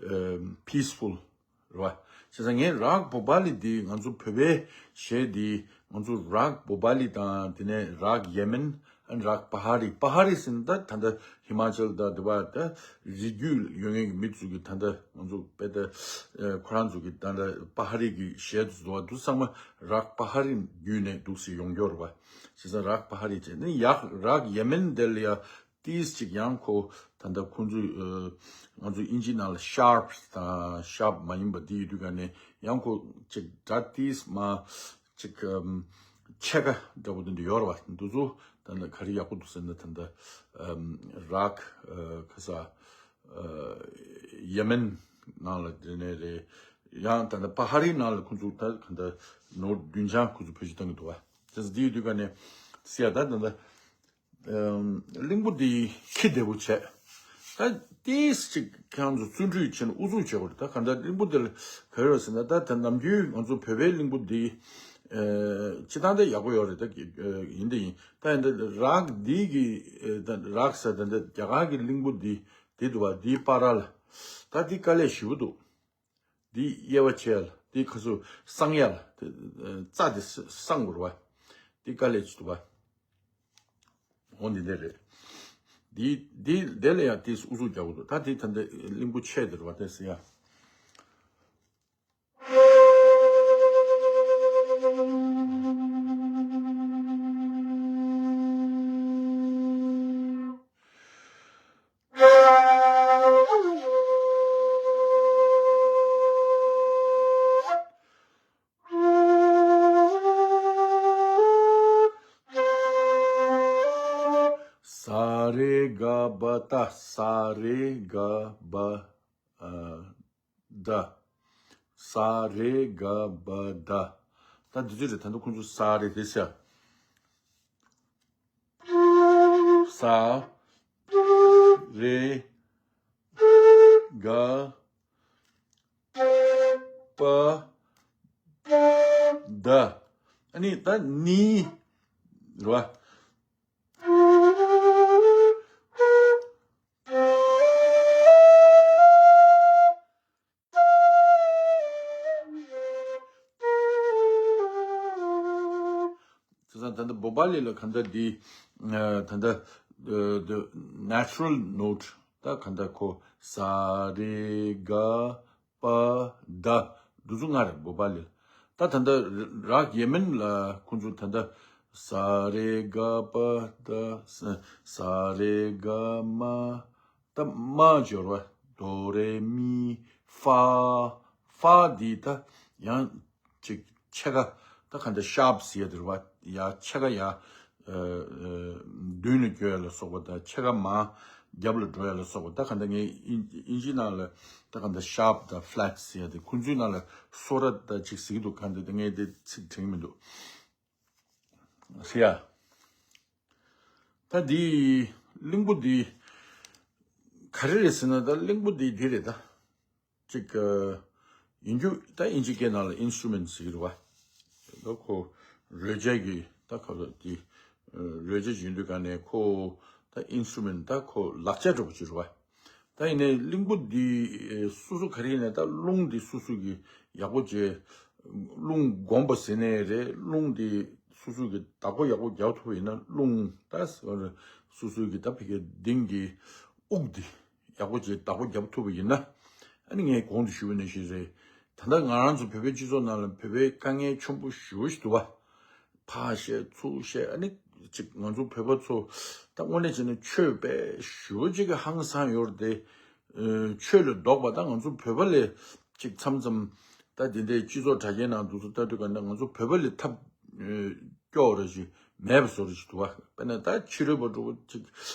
ཨ་peaceful རེད་བ། བྱས་ཙང་ངས་རག་བྷོ་པ་ལི་འདི་ང་ཚོ་བོད་པའི་གཞས་འདི་ང་ཚོ་རག་བྷོ་པ་ལི་དང་དེ་ནས་རག་ཡེ་མེན། ཨན་རག་པ་ཧ་རི། པ་ཧ་རི་ཟེར་ན་ད་ད་ལྟ་ཧི་མ་ཅལ་དང་དེ་བ་ད་རི་རྒྱུད་ཡོད་མཁན་གྱི་མི་ཚོ་གི་ད་ལྟ་ང་ཚོ་དཔེ་ད་ཨ་ཁོ་རང་ཚོ་གི་ད་ལྟ་པ་ཧ་རི་གི་གཞས་དེ་ཚོ་བ་དུ་ཚང་མ་རག་པ་ཧ་རི་བརྒྱུད་ནས་འདུག་སེ་ཡོང་རྒྱུ་རེད་བ། བྱས་ཙང་རག་པ་ཧ་རི་བྱས་ནས་ཡག་རག་ཡེ་མེན་དེ་ལ་ཡ། ཏིས་ཅིག་ཡང་ཁོ་ད་ལྟ་ཁོང་ཚོས་ཨ་ང་ཚོ་ཨིན་ཇི་ནང་ལ་ཤརབ་དང་ཤརབ་མ་ཡིན་པ་འདི་ཡོད་དུས་ག་ནས་ཡང་ཁོ་ཅིག་སྒྲ་ཏིས་མ་ཅིག་ཨམ་ཕྱེད་ཀ་འདྲ་པོ་དེ་འདྲ་ཡོད་རེད་བ། འདི་ཚོ་ད་ལྟ་ག་རེ་ཡག་པོ་འདུག་ཟེར་ན་ད་ལྟ་ཨམ་རག་ཨ་ཁ་ས་ཨ་ཡེ་མེན་ནང་ལ་དེ་ནས་རེད། ཡང་ད་ལྟ་པ་ཧ་རི་ནང་ལ་ཁོང་ཚོ་ད་ག་ད་ནོར་བདུན་ཆང་ཁོང་ཚོ་བེད་སྤྱོད་བཏང་གི་འདུག་བ། དེ་འདི་ཡོད་དུས་ག་ནས་སི་ཡ་ད་ད་ལྟ། ཨམ་གླིང་བུ་འདི་ཁྱི་བདེ་པོ་བྱས། ད་ཏིས་ཅིག་ཁྱེད་རང་ཚོ་བརྩོན་འགྲུས་བྱས་ནས་ཨུ་ཚུགས་བྱེད་དགོས་རེད། ད་ག་འདྲ་གླིང་བུ་འདི་ལ་ག་རེ་ཡོད་ཟེར་ན། ད་ད་ནམ་རྒྱུན་ང་ཚོ་བོད་པའི་གླིང་བུ་འདི་ཨེ་སྤྱི་བཏང་ད་ཡག་པོ་ཡོད་རེད། ད་ཨེ་ཡིན་ད་ཡིན། ད་ཡིན་ད་རག་འདི་གི་ཨེ་ད་རག་ས་ད་ད་རྒྱ་གར་གི་གླིང་བུ་འདི་འདི་འདུག་བ། འདིའི་བར་ལ་ད་འདི་དཀའ་ལས་ཞེ་པོ་འདུག་འདི་དབྱེ་བ་ཕྱེ་ཡ་ལ། འདི་ཁ་སུ་གསང་ཡ་ལ། དེ་རྩ་དེ་གསང་དགོས་རེད་བ། འདི་དཀའ་ལས་ཅིག་འདུག་བ། འོ་འདི་འདི་རེད། འདི་འདི་འདི་ལ་ཡང་དེ་ཨུ་ཚུགས་རྒྱག་དགོས་འདུག་ད་འདི་ད་འདི་གླིང་བུ་ཆེ་དེ་རེད་བ། དེ་ཟེར་ཡ། ས་རེ་ག་བ་ད། ས་རེ་ག་བ་ཨ་ད། ས་རེ་ག་བ་ད། ད་འདི་ཚོ་རེད། ད་ལྟ་ཁོང་ཚོ་ས་རེ་རེད་ཟེར། ས་རེ་ག་བ་ད། ཨ་ནི་ད་ནི་རེད་བ། དེ་ཙང་ད་ལྟ་བོ་པ་ལི་ལ་ག་འདྲ་འདི་ཨ་ད་ལྟ་ཨ་the natural note ད་ག་འདྲ་ཁོ་ས་རེ་ག་པ་ད་འདི་ཚོ་ལྔ་རེད་བོ་པ་ལི་ལ། ད་ད་ལྟ་རག་ཡེ་མེན་ལ་ཁོང་ཚོ་ད་ལྟ་ས་རེ་ག་པ་ད་ས་ས་རེ་ག་མ། ད་མ་སྦྱོར་བ་དོ་རེ་མི་ཧྥ། ཧྥ་འདི་ད་ཡང་ཅིག་ཕྱེད་ཀ་ད་ག་འདྲ་ཤརབ་ཟེར་ཡ་དེ་རེད་བ། ཡ་ཕྱེད་ཀ་ཡ་ཨ་ཨ་མདུན་ལ་འགྱོ་ཡ་ལ་སོགས་པ་དང་ཕྱེད་ཀ་མར་རྒྱབ་ལ་འགྲོ་ཡ་ལ་སོགས་པ། ད་ག་འདྲ་ངས་ཨིན་ཨིན་ཇི་ནང་ལ་ད་ག་འདྲ་ཤརབ་དང་ཕ་ལེ་ཊི་ཟེར་ཡ་དེ། ཁོང་ཚོའི་ནང་ལ་སོ་ར་ད་ཅིག་ཟེར་གི་འདུག་ག་འདྲ་ད་ངས་དེ་ཚིག་དྲན་གི་མི་འདུག་ཟེར་ཡ། ད་ ད་འདི་གླིང་བུ་འདི་ག་རེ་རེད་ཟེར་ན། ད་གླིང་བུ་འདི་འདི་རེད་ད། ཅིག་ཨ། ཡིན་རྒྱུ་ད་ཨིན་ཇི་སྐད་ནང་ལ་instrument ཟེར་གྱི་རེད་བ། ད་ཁོ་རོལ་ཆས་ཀྱི་ད་ཁ་ལོ་འདི་རོལ་ཆས་ཡིན་དུས་ག་ནས་ཁོ་ད་instrument ད་ཁོ་ལག་ཆ་འདྲ་པོ་ཅིག་རེད་བ། ད་ཡིན་ནའི་གླིང་བུ་འདི་སོ་སོ་ག་རེ་ཡིན་ནའི་ད་རླུང་འདི་སོ་སོ་གི་ཡག་པོ་བྱས། རླུང་སྒོམ་པ་ཟེར་ནའི་རེད། རླུང་འདི་སོ་སོ་གི་བདག་པོ་ཡག་པོ་རྒྱག་ཐུབ་པ་ཡིན་ན། རླུང་ད་སོ་སོ་གི་ད་ཕ་གིའི་གདིང་གི་དབུགས་འདི་ཡག་པོ་བྱས་བདག་པོ་རྒྱབ་ཐུབ་པ་ཡིན་ན། ཨ་ནི་ངས་གོང་དུ་ཞུས་པ་ནང་བཞིན་རེད། ད་ལྟ་ང་རང་ཚོ་བོད་པའི་སྤྱི་ཚོགས་ནང་ལ་བོད་པའི་དཀའ་ངལ་ཆེན་པོ་ཞེ་པོ་ཞིག་འདུག་བ། ཕར་བཤད་ཚུར་བཤད། ཨ་ནི་ཅིག་ང་ཚོ་བོད་པ་ཚོ་ད་དངོས་གནས་བྱས་ན་ཆོས་དཔེ་ཞེ་པོ་ཅིག་གི་ཧང་སང་ཡོད་རེད་དེ། ཨ། ཆོས་ལས་ལྡོག་པ་ད་ང་ཚོ་བོད་པ་ལས་ཅིག་མཚམས་མཚམས་ད་དེ་འདྲའི་སྤྱི་ཚོགས་དྲ་རྒྱའི་ནང་དུ་ཚོ་ལྟ་དུས་ག་ན་ང་ཚོ་བོད་པ་ལས་ཐབས་ཨ། སྐྱོ་བ་རེ་ཞིག་མེད་པ་བཟོ་རེ་ཞིག་འདུག་བ། དཔེར་ན་ད་ཕྱི་རོལ་པ་འདྲ་པོ་ཅིག་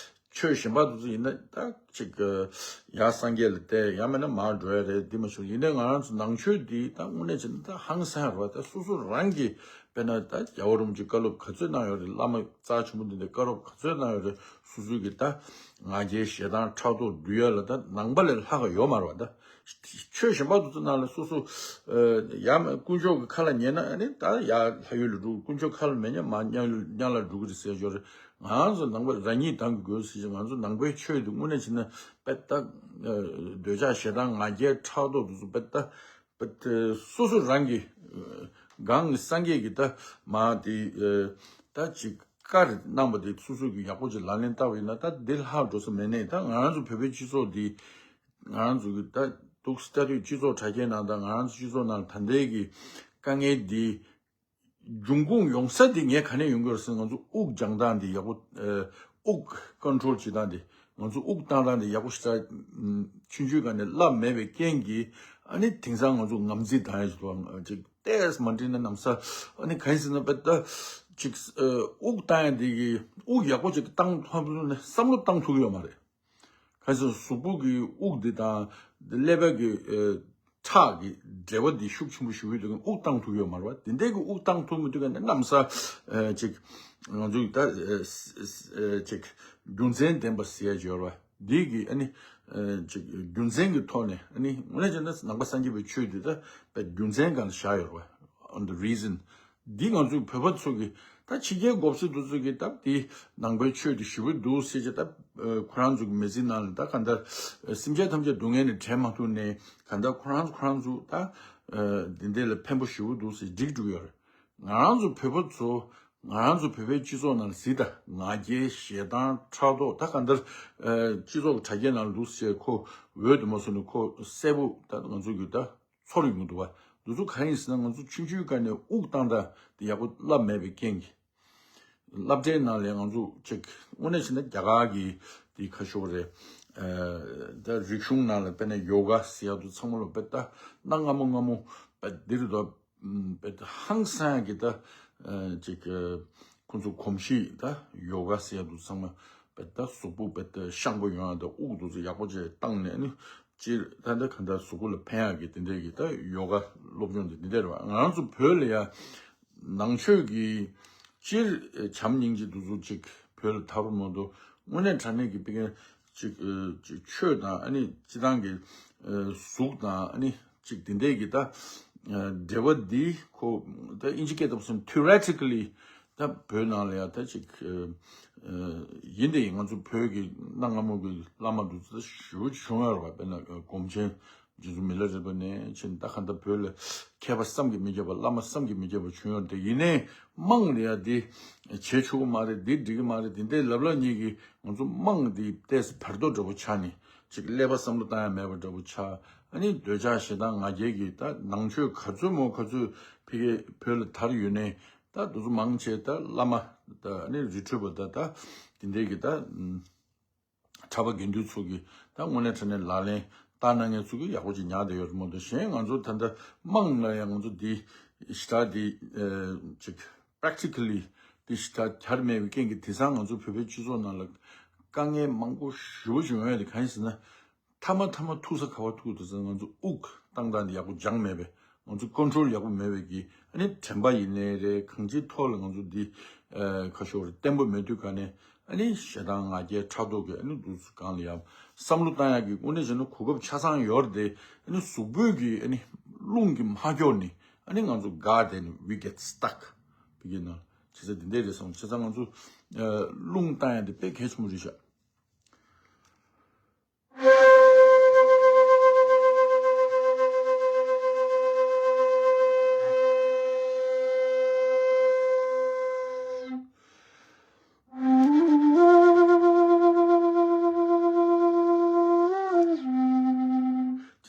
ཆོས་གཞན་པ་དེ་ཚོ་ཡིན་ན་ད་ཅིག་ཡར་སངས་རྒྱས་ལ་བལྟས། ཡང་མིན་ན་མར་འགྲོ་ཡ་རེད། འདི་མ་ཞུ། ཡིན་ནའི་ང་རང་ཚོ་ནང་ཆོས་འདི་ད་དངོས་གནས་བྱས་ན་ད་ཧང་སང་རེད་བ། ད་སོ་སོ་རང་གིས་དཔེར་ན་ད་རྒྱལ་བ་རིན་པོ་ཆེ་བཀའ་སློབ་ག་ཚོད་གནང་ཡོད་རེད། བླ་མ་རྩ་ཆེན་པོ་འདི་འདྲ་བཀའ་སློབ་ག་ཚོད་གནང་ཡོད་རེད། སོ་སོའི་གི་ད་ང་རྒྱལ་ཞེ་སྡང་ཕྲག་དོག་འདུལ་ཡ་ལ་ད་ནང་པ་ལས་ལྷག་ག་ཡོད་མ་རེད་བ། ད་ཆོས་གཞན་པ་དེ་ཚོ་ནང་ལ་སོ་སོ་ཡ་དཀོན་མཆོག་གི་ཁ་ལ་ཉན་ན་ཨ་ནི་ད་ཡར་ལྷ་ཡུལ་ལ་འགྲོ། དཀོན་མཆོག་ཁ་ལ་མི་ཉན་མར་གཉའ་གཉའ་ལ་འགྲོ་གི་རེད་ཟེར་ཡོད་རེད། ང་ཚོ་ནང་པ་རང་ཉིད་དང་གི་དགོས་ཟེར་ཞིང་། ང་ཚོ་ནང་པའི་ཆོས་འདི་དངོས་གནས་བྱས་ན་དཔེ་ད་འདོད་ཆགས་ཞེ་སྡང་ང་རྒྱལ་ཕྲག་དོག་འདི་ཚོ་དཔེ་ད་དཔེ་ད་སོ་སོ་རང་གི་གང་གི་སངས་རྒྱས་ཀྱི་ད་མ་དེ་ད་ཅིག་བཀའ་རེ་གནང་པ་དེ་སོ་སོ་གི་ཡག་པོ་ཅིག་ལག་ལེན་བསྟར་བ་ཡིན་ན་ད་འདི་ལྷག་འགྲོ་ས་མེད་ནས། ད་ང་རང་ཚོ་བོད་པའི་སྤྱི་ཚོགས་འདི་ང་རང་ཚོ་གི་ད་འདུག་ལྟ་དུས་སྤྱི་ཚོགས་དྲ་རྒྱའི་ནང་དང་ང་རང་ཚོ་སྤྱི་ཚོགས་ནང་ད་ལྟའི་གི་དཀའ་ངལ་འདི་འབྱུང་ཁུངས་ཡོང་ས་དེ་ངས་ག་ནས་ཡོང་གི་རེད་ཟེར་ན། ང་ཚོ་དབུགས་སྦྱང་སྟངས་དེ་ཡག་པོ། ཨ། དབུགས་ཀོན་ཊོལ་བྱེད་སྟངས་དེ། ང་ཚོ་དབུགས་བཏང་སྟངས་དེ་ཡག་པོ་ཞེ་དྲག་ཆུང་ཆུང་སྒང་ནས་བསླབས་མེད་པའི་རྐྱེན་གྱིས། ཨ་ནི་དེང་སང་ང་ཚོ་ངམ་ཚིག་བཏང་ཡ་ཞིག་འདུག་ཅིག་ཏོག་ཙམ་མ་འགྲིག་ན་ན་ཚ། ཨ་ནི་གང་ཡིན་ཟེར་ན་དཔེ་ད་ཅིག་ཨ། དབུགས་བཏང་ཡ་དེ་གི་དབུགས་ཡག་པོ་ཅིག་བཏང་ཐུབ་ན་བསམ་བློ་བཏང་ཐུབ་ཀྱི་ཡོད་མ་རེད། གལ་སྲིད་གཟུགས་པོ་གི་དབུགས་འདི་དང་ཀླད་པ་གི་ཨ། ཁྲག་གི་འབྲེལ་བ་འདི་ཤུགས་ཆེན་པོ་ཞིག་ཡོད་དུས་དབུགས་བཏང་ཐུབ་ཡོད་མ་རེད་བ། དེ་འདྲའི་གི་དབུགས་བཏང་ཐུབ་མི་ཐུབ་མཁན་ནི་གནམ་ས་ཨ། ཅིག་ང་ཚོ་ད་ཨ། ཨ། ཅིག་རྒྱུ་མཚན་ལྡན་པ་ཟེར་ཡ་ཅིག་ཡོད་རེད་བ། འདི་གི་ཨ་ནི་ཨ། ཅིག་རྒྱུ་མཚན་གི་ཐོག་ནས། ཨ་ནི་དངོས་གནས་བྱས་ན་ནང་པ་སངས་རྒྱས་པའི་ཆོས་འདི་ད་རྒྱུ་མཚན་སྒང་ལ་བཞག་ཡོད་རེད་བ། On the reason། འདི་ང་ཚོའི་བོད་པ་ཚོ་གི་ད་ཕྱི་རྒྱལ་གོ་ས་དེ་ཚོ་གི་ད་འདི་ནང་པའི་ཆོས་འདི་ཞེ་པོ་འདུག་ཟེར་བྱས། ད་ཁོ་རང་ཚོ་གི་མི་ཚེ་ནང་ལ་ད་གང་ལྟར་སེམས་ཅན་ཐམས་ཅད་སྡུག་བསྔལ་ནས་བྲལ་མ་ཐུབ་ནས། གང་ལྟར་ཁོ་རང་ཁོ་རང་ཚོ་ད་འདི་འདྲ་ལ་ཕན་པོ་ཞེ་པོ་འདུག་ཟེར་འགྲིག་འགྲོ་གི་ཡོད་རེད། ང་རང་ཚོ་བོད་པ་ཚོ་ང་རང་ཚོ་བོད་པའི་སྤྱི་ཚོགས་ནང་ལ་གཟིགས་དང་། ང་རྒྱལ་ཞེ་སྡང་ཕྲག་དོག་ད་གང་ལྟར་སྤྱི་ཚོགས་དྲ་རྒྱའི་ནང་ལ་འདུག་ཟེར། ཁོ་འོས་དུ་མ་སོང་ནས་ཁོ་གསལ་པོ་ད་ང་ཚོ་གི་ད་ཚོར་ཡོང་གི་འདུག་བ། འདི་ཚོ་གང་ཡིན་ཟེར་ན། ང་ཚོ་ཆུང་ཆུང་སྒང་ནས་དབུགས་བཏང་སྟངས་དེ་ཡག་པོ་བསླབས་མེད་པའི་རྐྱེན་གྱིས། སློབ་གྲྭའི་ནང་ལ་ང་ཚོ་ཅིག་དངོས་གནས་བྱས་ན་རྒྱ་གར་གྱི་དེ་ཁ་ཤོར་རེད། ཨ། ད་རིག་གཞུང་ནང་ལ་དཔེར་ན་ཡོ་ག་ཟེར་ཡ་དེ་ཚང་མ་ལ་དཔེ་ད་གནའ་སྔ་མོ་སྔ་མོ་དཔེ་འདི་རེད་དོ། ཨ། དཔེ་ད་ཧང་སང་གི་ད་ཨ། ཅིག་ཨ། ཁོང་ཚོ་གོམས་གཤིས་ད་ཡོ་ག་ཟེར་ཡ་དེ་ཚང་མ་དཔེ་ད་གཟུགས་པོ་དཔེ་ད་ཤང་པོ་ཡོང་ཡ་ད་དབུགས་དེ་ཚོ་ཡག་པོ་བྱས་བཏང་ནས་ནི། སྤྱིར་ད་ལྟ་གང་ལྟར་གཟུགས་པོ་ལ་ཕན་ཡག་གི་དེ་འདྲའི་གི་ད་ཡོ་ག་སློབ་སྦྱོང་དེ་འདི་འདྲ་རེད་བ། ང་རང་ཚོ་བོད་ལ་ཡ་ནང་ཆོས་ཀྱི་སྤྱིར་བྱམས་སྙིང་རྗེ་འདི་ཚོ་ཅིག་བོད་ལ་དར་བ་མ་གཏོགས། དངོས་གནས་དྲང་གནས་ཀྱི་དཔེ་ཀན་ཅིག་ཨ། ཅིག་ཆོས་དང་ཨ་ནི་སྤྱི་བཏང་གི་ཨ། གཟུགས་དང་ཨ་ནི་ཅིག་དེ་འདྲའི་གི་ད་ཨ། འབྲེལ་བ་འདི་ཁོ་ད་ཨིན་ཇི་སྐད་ལ་བསམ་theoretically ད་བོད་ནང་ལ་ཡ་ད་ཅིག་ཨ། ཡིན་དེ་ཡིན། ང་ཚོ་བོད་ཀྱི་གནའ་སྔ་མོ་གི་བླ་མ་འདི་ཚོ་ཞེ་པོ་ཅིག་བྱུང་ཡོད་རེད་བ། དཔེར་ན་སྒོམ་ཆེན་རྗེ་བཙུན་མི་ལ་རས་པ་ནས་ཕྱིན། ད་གང་ལྟར་བོད་ལ་མཁས་པ་བསམ་གྱིས་མི་ཁྱབ་པ། བླ་མ་བསམ་གྱིས་མི་ཁྱབ་པ་བྱུང་ཡོད་རེད་དེ། ཡིན་ནའི་དམངས་ལ་ཡ་འདི་བྱེད་ཆོག་གི་མ་རེད། འདི་འགྲིག་གི་མ་རེད། འདི་འདྲའི་ལབ་ལབ་གཉིས་ཀྱིས་ང་ཚོ་དམངས་འདི་ཏོག་ཙམ་བར་དོ་འདྲ་པོ་ཆགས་ནས། ཅིག་ཀླད་པ་བསམ་བློ་བཏང་ཡ་མེད་པ་འདྲ་པོ་ཆགས། ཨ་ནི་འདོད་ཆགས་ཞེ་སྡང་ང་རྒྱལ་གྱིས་ད་ནང་ཆོས་ག་ཚོད་མོ་ག་ཚོད་ཕ་གི་བོད་ལ་དར་ཡོད་ནའི། ད་འདི་ཚོ་མང་ཆེ་ད་བླ་མ་ད་ཨ་ནི་རི་ཁྲོད་པ་ད་ད་དེ་འདྲའི་གི་ད་ཨམ། གྲྭ་པ་དགེ་འདུན་ཚོ་གི་ད་དངོས་གནས་དྲང་གནས་ལག་ལེན་བསྟར་གནང་མཁན་ཚོ་གི་ཡག་པོ་ཅིག་ཉར་བསྡད་ཡོད་རེད་མ་གཏོགས། གཞན་ང་ཚོ་ད་ལྟ་དམངས་ལ་ཡང་ང་ཚོ་འདི་ཞེ་དྲག་འདི་ཨ། ཅིག་practically་འདི་ཞེ་དྲག་གྱར་མེད་པའི་རྐྱེན་གྱིས། དེང་སང་ང་ཚོ་བོད་པའི་སྤྱི་ཚོགས་ནང་ལ་དཀའ་ངལ་མང་པོ་ཞེ་པོ་ཅིག་ཡོང་ཡ་དེ་གང་ཡིན་ཟེར་ན། མཐའ་མ་མཐའ་མ་ཐུག་ས་ག་པར་ཐུག་འདུག་ཟེར་ན། ང་ཚོ་དབུགས་བཏང་སྟངས་འདི་ཡག་པོ་སྦྱངས་མེད་པས། ང་ཚོ་ཀོན་ཊོལ་ཡག་པོ་མེད་པས་ཀྱིས། ཨ་ནི་དྲན་པ་ཡིན་ནའི་རེད། གང་ཅིའི་ཐོག་ལ་ང་ཚོ་འདི་ ཨ་ཁ་ཤོར་བརྟན་པོ་མེད་དུས་ག་ནས་ཨ་ནི་ཞེ་སྡང་ང་རྒྱལ་ཕྲག་དོག་གི་ཨ་ནི་འདུག་སེ་གང་ལ་ཡང་བསམ་བློ་བཏང་ཡག་གི་དངོས་གནས་བྱས་ན་གོ་སྐབས་ཆ་ཚང་ཡོད་རེད་དེ། ཨ་ནི་གཟུགས་པོའི་གི་ཨ་ནི་རླུང་གི་མ་སྐྱོར་ནི་ཨ་ནི་ང་ཚོ་དགའ་དེ་ནི་we get stuck བི་གི་ན་བྱེད་ས་དེ་འདྲ་རེད་བསམ། བྱས་ཙང་ང་ཚོ་ཨ་རླུང་བཏང་ཡག་དེ་དཔེ་གལ་ཆེན་པོ་རེད་ཤག་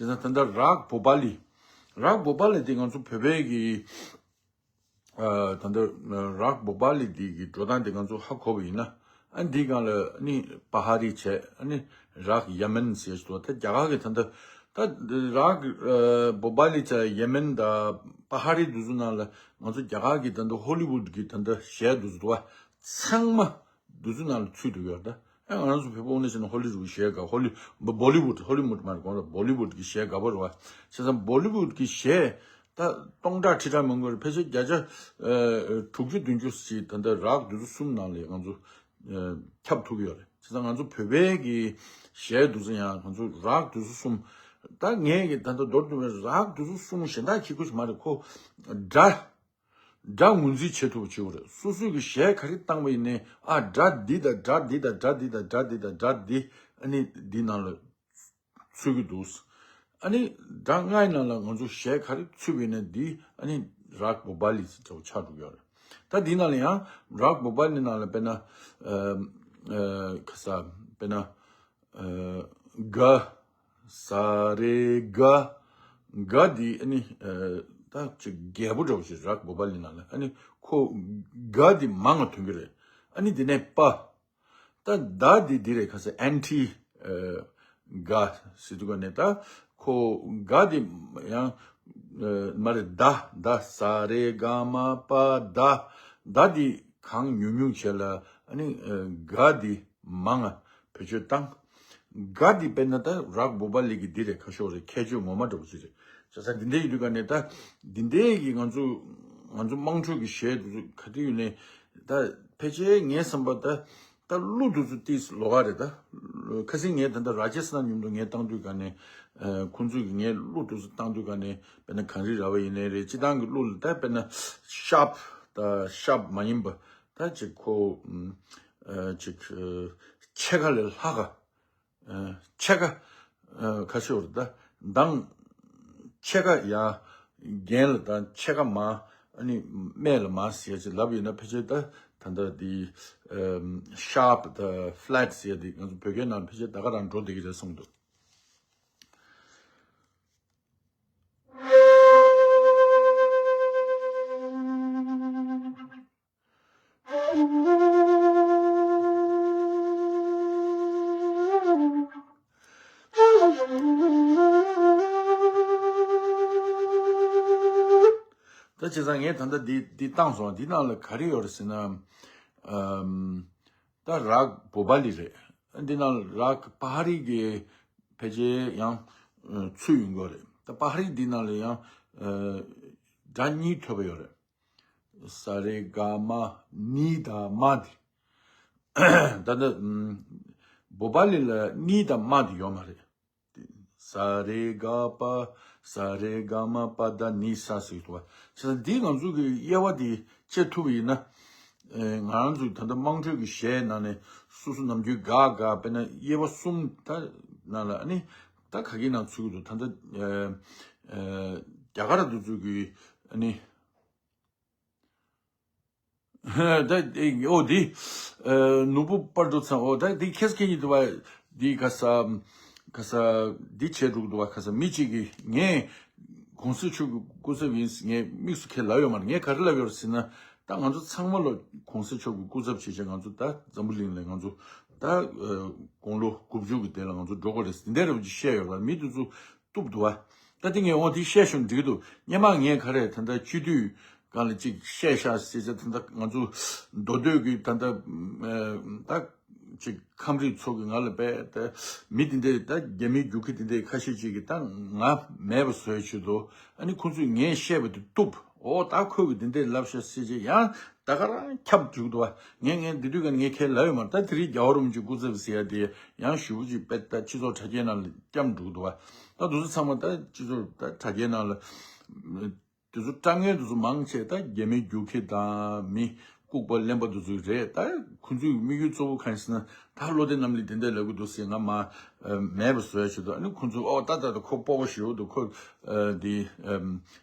བྱས་ཙང་ད་ལྟ་རཱག་བྷོ་པཱ་ལི། རཱག་བྷོ་པཱ་ལི་དེ་ང་ཚོ་བོད་པའི་གི་ཨ་ད་ལྟ་རཱག་བྷོ་པཱ་ལི་འདི་གི་འགྲོ་སྟངས་དེ་ང་ཚོ་ཧ་གོ་བ་ཡིན་ན། ཨ་འདི་སྒང་ལ་ཨ་ནི་པ་ཧ་རི་བྱས། ཨ་ནི་རཱག་ཡེ་མེན་ཟེར་ཞིག་འདུག་ད་རྒྱ་གར་གི་ད་ལྟ་ད་རཱག་ཨ་བྷོ་པཱ་ལི་བྱས་ཡེ་མེན་དང་པ་ཧ་རི་འདི་ཚོ་ནང་ལ་ང་ཚོ་རྒྱ་གར་གི་ད་ལྟ་ཧོ་ལི་ཝུད་གི་ད་ལྟ་གཞས་འདི་ཚོ་འདུག་བ། ཚང་མ་འདི་ཚོ་ནང་ལ་ཚུད་འདུག་ཡོད་ད། ཨ་ང་རང་ཚོ་བོད་པ་དངོས་གནས་བྱས་ན་ཧོ་ལི་ཝུད་གཞས་དགའ། ཧོ་ལི་བྷོ་ལི་ཝུད། ཧོ་ལི་ཝུད་མ་རེད། གོང་ལ་བྷོ་ལི་ཝུད་གི་གཞས་དགའ་པོ་རེད་བ། བྱས་ཙང་བྷོ་ལི་ཝུད་གི་གཞས་ད་སྟོང་ཕྲག་ཁྲི་ཕྲག་མང་པོ་རེད། ཕལ་ཆེར་བརྒྱ་ཆ་ཨ་དྲུག་ཅུ་བདུན་ཅུ་ཞིག་ད་ལྟ་རཱག་འདི་ཚོ་གསུམ་ནང་ལ་ང་ཚོ་ཨ་ཁྱབ་ཐུབ་ཀྱི་ཡོད་རེད། བྱས་ཙང་ང་ཚོ་བོད་པའི་གི་གཞས་འདི་ཚོ་ཡང་ང་ཚོ་རཱག་འདི་ཚོ་གསུམ། ད་ངས་གི་ད་ལྟ་མདོར་བསྡུས་པའི་རཱག་འདི་ཚོ་གསུམ་གཞན་དག་གི་ཁུ་ཞིག་མ་རེད། ཁོ་སྒྲ་སྒྲ་ངོས་འཛིན་བྱེད་ཐུབ་པ་བྱེད་དགོས་རེད། སོ་སོའི་གི་གཞས་ག་རེ་བཏང་བ་ཡིན་ནའི་ཨ་སྒྲ་འདི་དང་སྒྲ་འདི་དང་སྒྲ་འདི་དང་སྒྲ་འདི་དང་སྒྲ་འདི་ཨ་ནི་འདི་ནང་ལ་ཚུད་ཀྱི་འདུག་ཨ་ནི་སྒྲ་ལྔའི་ནང་ལ་ང་ཚོ་གཞས་ག་རེ་ཚུད་པ་ཡིན་ན་འདི་ཨ་ནི་རཱག་བྷོ་པཱ་ལི་ཟེར་བ་ཆགས་འགྲོ་གི་ཡོད་རེད། ད་འདི་ནང་ལ་ཡང་རཱག་བྷོ་པཱ་ལི་ནང་ལ་དཔེར་ན་ཨ་ཨ་ཁ་ས་དཔེར་ན་ཨ་ག་ས་རེ་ག་ག་འདི་ཨ་ནི་ཨ་ད་ཅིག་རྒྱས་པོ་འདྲ་བོ་ཞིག་རཱག་བྷོ་པཱ་ལི་ནང་ལ། ཨ་ནི་ཁོ་ག་འདི་མང་ང་ཐོན་གྱི་རེད། ཨ་ནི་འདི་ནས་པ། ད་ད་འདི་འདི་རེད། ཁ་ས་ཨན་ཊི་ཨ་ག་ཟེར་དུས་ག་ནས་ད་ཁོ་ག་འདི་ཡང་ཨ་མ་རེད། ད་ད་ས་རེ་ག་མ་པ་ད་ད་འདི་གང་ཉུང་ཉུང་བྱས་ལ་ཨ་ནི་ཨ་ག་འདི་མང་ང་བེད་སྤྱོད་བཏང་། ག་འདི་དཔེར་ན་ད་རཱག་བྷོ་པཱ་ལི་གི་འདི་རེད། ཁ་ཤོར་རེད། ཁྱད་ཆོས་ངོ་མ་འདྲ་བོ་ཅིག་རེད། བྱས་ཙང་འདི་འདྲ་ཡིན་དུས་ག་ནས་ད་འདི་འདྲའི་གི་ང་ཚོ་ང་ཚོ་དམངས་ཁྲོད་ཀྱི་གཞས་འདི་ཚོ་ག་དུས་ཡིན་ནའི་ད་ཕལ་ཆེར་ངའི་བསམ་པ་ད་ད་གླུ་འདི་ཚོ་ཏིས་ལོགས་ཀ་རེད། ད་ཁ་སང་ངས་ད་ལྟ་རཱ་ཇེ་སི་ཐན་མཉམ་དུ་ངས་བཏང་དུས་ག་ནས་ཨ་ཁོང་ཚོས་གི་ངའི་གླུ་འདི་ཚོ་བཏང་དུས་ག་ནས་དཔེར་ན་གངས་རི་ར་བ་ཡིན་ནའི་རེད། སྤྱིར་བཏང་གི་གླུ་ལ་ད་དཔེར་ན་ཤར་པ་ད་ཤར་པ་མ་ཡིན་པ་ད་ཅིག་ཁོ་ཨ་ཅིག་ཨ་ཕྱེད་ཀ་ལས་ལྷག་ག་ཨ་ཕྱེད་ཀ་ཨ་ཁ་ཤོར་ད་མདང་ཕྱེད་ཀ་ཡ་རྒན་ལ་ད་ཕྱེད་ཀ་མ་ཨ་ནི་སྨད་ལ་མ་ཟེར་ཅིག་ལབ་ཡོད་ན། ཕལ་ཆེར་ད་ད་ལྟ་འདི་ཨ་ཤར་པ་ད་ཕ་ལེ་ཊི་ཟེར་འདི་ང་ཚོ་བོད་སྐད་ནང་ཕལ་ཆེར་ད་ག་རང་འགྲོ་བསྡད་ཀྱི་རེད་གསུངས་འདུག་ད་བྱས་ཙང་ངས་ད་ལྟ་འདི་འདི་བཏང་སོང་། འདི་ནང་ལ་ག་རེ་ཡོད་རེད་ཟེར་ན། ཨམ། ད་རཱག་བྷོ་པཱ་ལི་རེད། འདི་ནང་ལ་རཱག་པ་ཧ་རི་གི་ཕལ་ཆེར་ཡང་ཨ་ཚུད་ཡོང་གི་རེད། ད་པ་ཧ་རི་འདི་ནང་ལ་ཡང་ཨ་སྒྲ་གཉིས་ཐོབ་པ་ཡོད་རེད། ས་རེ་ག་མ་ནི་དང་མ་འདི། ད་ལྟ་ཨམ་བྷོ་པཱ་ལི་ལ་ནི་དང་མ་འདི་ཡོད་མ་རེད། ས་རེ་ག་པ། ས་རེ་ག་མ་པ་ད་ནི་ས་ཟེར་གྱི་འདུག་བ། བྱས་ཙང་འདི་ང་ཚོ་གི་དབྱེ་བ་འདི་ཕྱེ་ཐུབ་པ་ཡིན་ན། ཨེ་ང་རང་ཚོའི་ད་ལྟ་དམངས་ཁྲོད་ཀྱི་གཞས་ནང་ནས་སོ་སོ་ནམ་རྒྱུན་དགའ་དགའ་དཔེར་ན་དབྱེ་བ་གསུམ་ད་ནང་ལ་ཨ་ནི་ད་ག་གི་ནང་ཚུད་ཀྱི་འདུག་ད་ལྟ་ཨེ་ཨེ་རྒྱ་གར་དུ་ཚུད་ཀྱི་ཨ་ནི། ད་འོ་འདི་ཨ་ནོར་བུ་དཔལ་འབྲུག་ཚང་། འོ་ད་འདི་ཁྱེད་ཀྱི་ཡིན་འདུག་བ། འདི་ག་ས་ག་ས་འདི་བྱས་འགྲོ་གི་འདུག་བ། ག་ས་མི་གཅིག་གིས་ངས་གོང་ས་མཆོག་གི་སྐུ་ཚབ་ཡིན་ངས་དམིགས་སུ་ཁས་ལབ་ཡོད་མ་རེད། ངས་ག་རེ་ལབ་ཡོད་རེད་ཟེར་ན། ད་ང་ཚོ་ཚང་མ་ལོ་གོང་ས་མཆོག་གི་སྐུ་ཚབ་བྱས་བྱས་ང་ཚོ་ད་འཛམ་བུ་གླིང་ལ་ང་ཚོ་ད་ཨ་དགུང་ལོ་དགུ་བཅུ་གི་དེ་ལ་ང་ཚོ་འགྲོ་དགོས་རེད་ཟེར་འདི་འདྲ་རེ་བ་ཅིག་བཤད་ཡོད་རེད་བ། མི་འདི་ཚོ་གཏུབ་འདུག་བ། ད་དེ་ངས་འོ་དེ་བཤད་ཤོར་འགྲིག་གི་འདུག་སྔོན་མ་ངས་ག་རེ་ད་ལྟ་སྤྱི་འཐུས་སྒང་ལ་ཅིག་བཤད་ཤག་ཟེར་ཚེ། ད་ལྟ་ང་ཚོ་མདོ་སྟོད་ཀྱི་ད་ལྟ་ཨ་ད་ཅིག་ཁམས་རིགས་ཚོ་གི་ང་ལ་བས་ད་མི་དེ་འདྲས་ད་རྒྱ་མིའི་རྒྱུག་ཁྱི་དེ་འདྲས་ཁ་ཤས་ཅིག་གིས་ད་ང་མེད་པ་བཟོས་བྱས་འདུག་ཨ་ནི་ཁོང་ཚོས་ངས་བཤད་པ་དེ་གཏུབ། འོ་ད་ཁོས་གི་དེ་འདྲས་ལབ་ཤག་ཟེར་བྱས་ཡང་ ད་ག་རང་ཁྱབ་འཇུག་འདུག་བ། ངས་ངས་འདི་དུས་ཀ་ངས་ཁས་ལབ་ཡོད་མ་རེད། ད་དེ་རིང་རྒྱལ་བ་རིན་པོ་ཆེའི་སྐུ་ཚབ་ཟེར་ཡ་དེ་ཡང་ཞུ་བོ་ཅིག་དཔེ་ད་སྤྱི་ཚོགས་དྲ་རྒྱའི་ནང་ལ་བསྐྱམས་འགྲོ་གི་འདུག་བ། ད་དུས་ཚོད་ཚང་མ་ད་སྤྱི་ཚོགས་ད་དྲ་རྒྱའི་ནང་ལ་དུས་ཚོད་སྐྲག་མཁན་དུས་ཚོད་མང་ཆེ་ད་རྒྱ་མི་རྒྱུག་ཁྱི་དང་མི་ལྐུགས་པ་གླེན་པ་དུས་ཚོད་རེད། ད་ཁོང་ཚོའི་དམིགས་ཡུལ་གཙོ་བོ་གང་ཡིན་ཟེར་ན། ད་བློ་བདེ་རྣམ་གླིང་དེ་འདྲ་ལབ་གི་འདུག་ཟེར་ང་མ་མེད་པ་བཟོ་ཡ་ཞིག་འདུག་ཨ་ནི་ཁོང་ཚོ་ཨོ་ད་ད་ད་ཁོ་སྤོབས་པ་ཞེ་པོ་འདུག་ཁོ་འདི།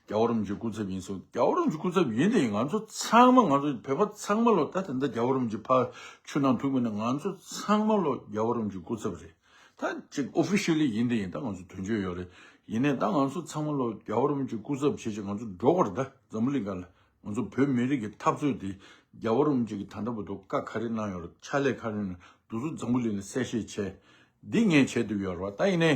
རྒྱལ་བ་རིན་པོ་ཆེའི་སྐུ་ཚབ་ཡིན་ཟེར། རྒྱལ་བ་རིན་པོ་ཆེའི་སྐུ་ཚབ་ཡིན་དེ་ཡིན། ང་ཚོ་ཚང་མ་ང་ཚོ་བོད་པ་ཚང་མ་ལོ་ད་དེ་འདྲ་རྒྱལ་བ་རིན་པོ་ཆེ་ཕར་ཆུ་ནང་ཐུག་མིན་ན་ང་ཚོ་ཚང་མ་ལོ་རྒྱལ་བ་རིན་པོ་ཆེའི་སྐུ་ཚབ་རེད། ད་ཅིག་ཨོ་ཕི་ཤལ་ལི་ཡིན་དེ་ཡིན། ད་ང་ཚོ་དོན་གཅོད་ཡོད་རེད། ཡིན་ནའི་ད་ང་ཚོ་ཚང་མ་ལོ་རྒྱལ་བ་རིན་པོ་ཆེའི་སྐུ་ཚབ་བྱེད་ཅིག་ང་ཚོ་འགྲོ་དགོས་རེད། ད་འཛམ་བུ་གླིང་སྒང་ལ་ང་ཚོ་བོད་མི་རིགས་ཀྱི་འཐབ་རྩོད་དེ་རྒྱལ་བ་རིན་པོ་ཆེ་གིས་ད་ལྟ་བར་དུ་བཀའ་ག་རེ་གནང་ཡོད་རེད། ཕྱག་ལས་ག་རེ་གནང་། དུས་ཚོད་འཛམ་བུ་གླིང་ལ་གསལ་བཤད་བྱས། འདི་ངས་བྱས་འདུག་ཡོད་རེད་བ། ད་ཡིན་ནའི་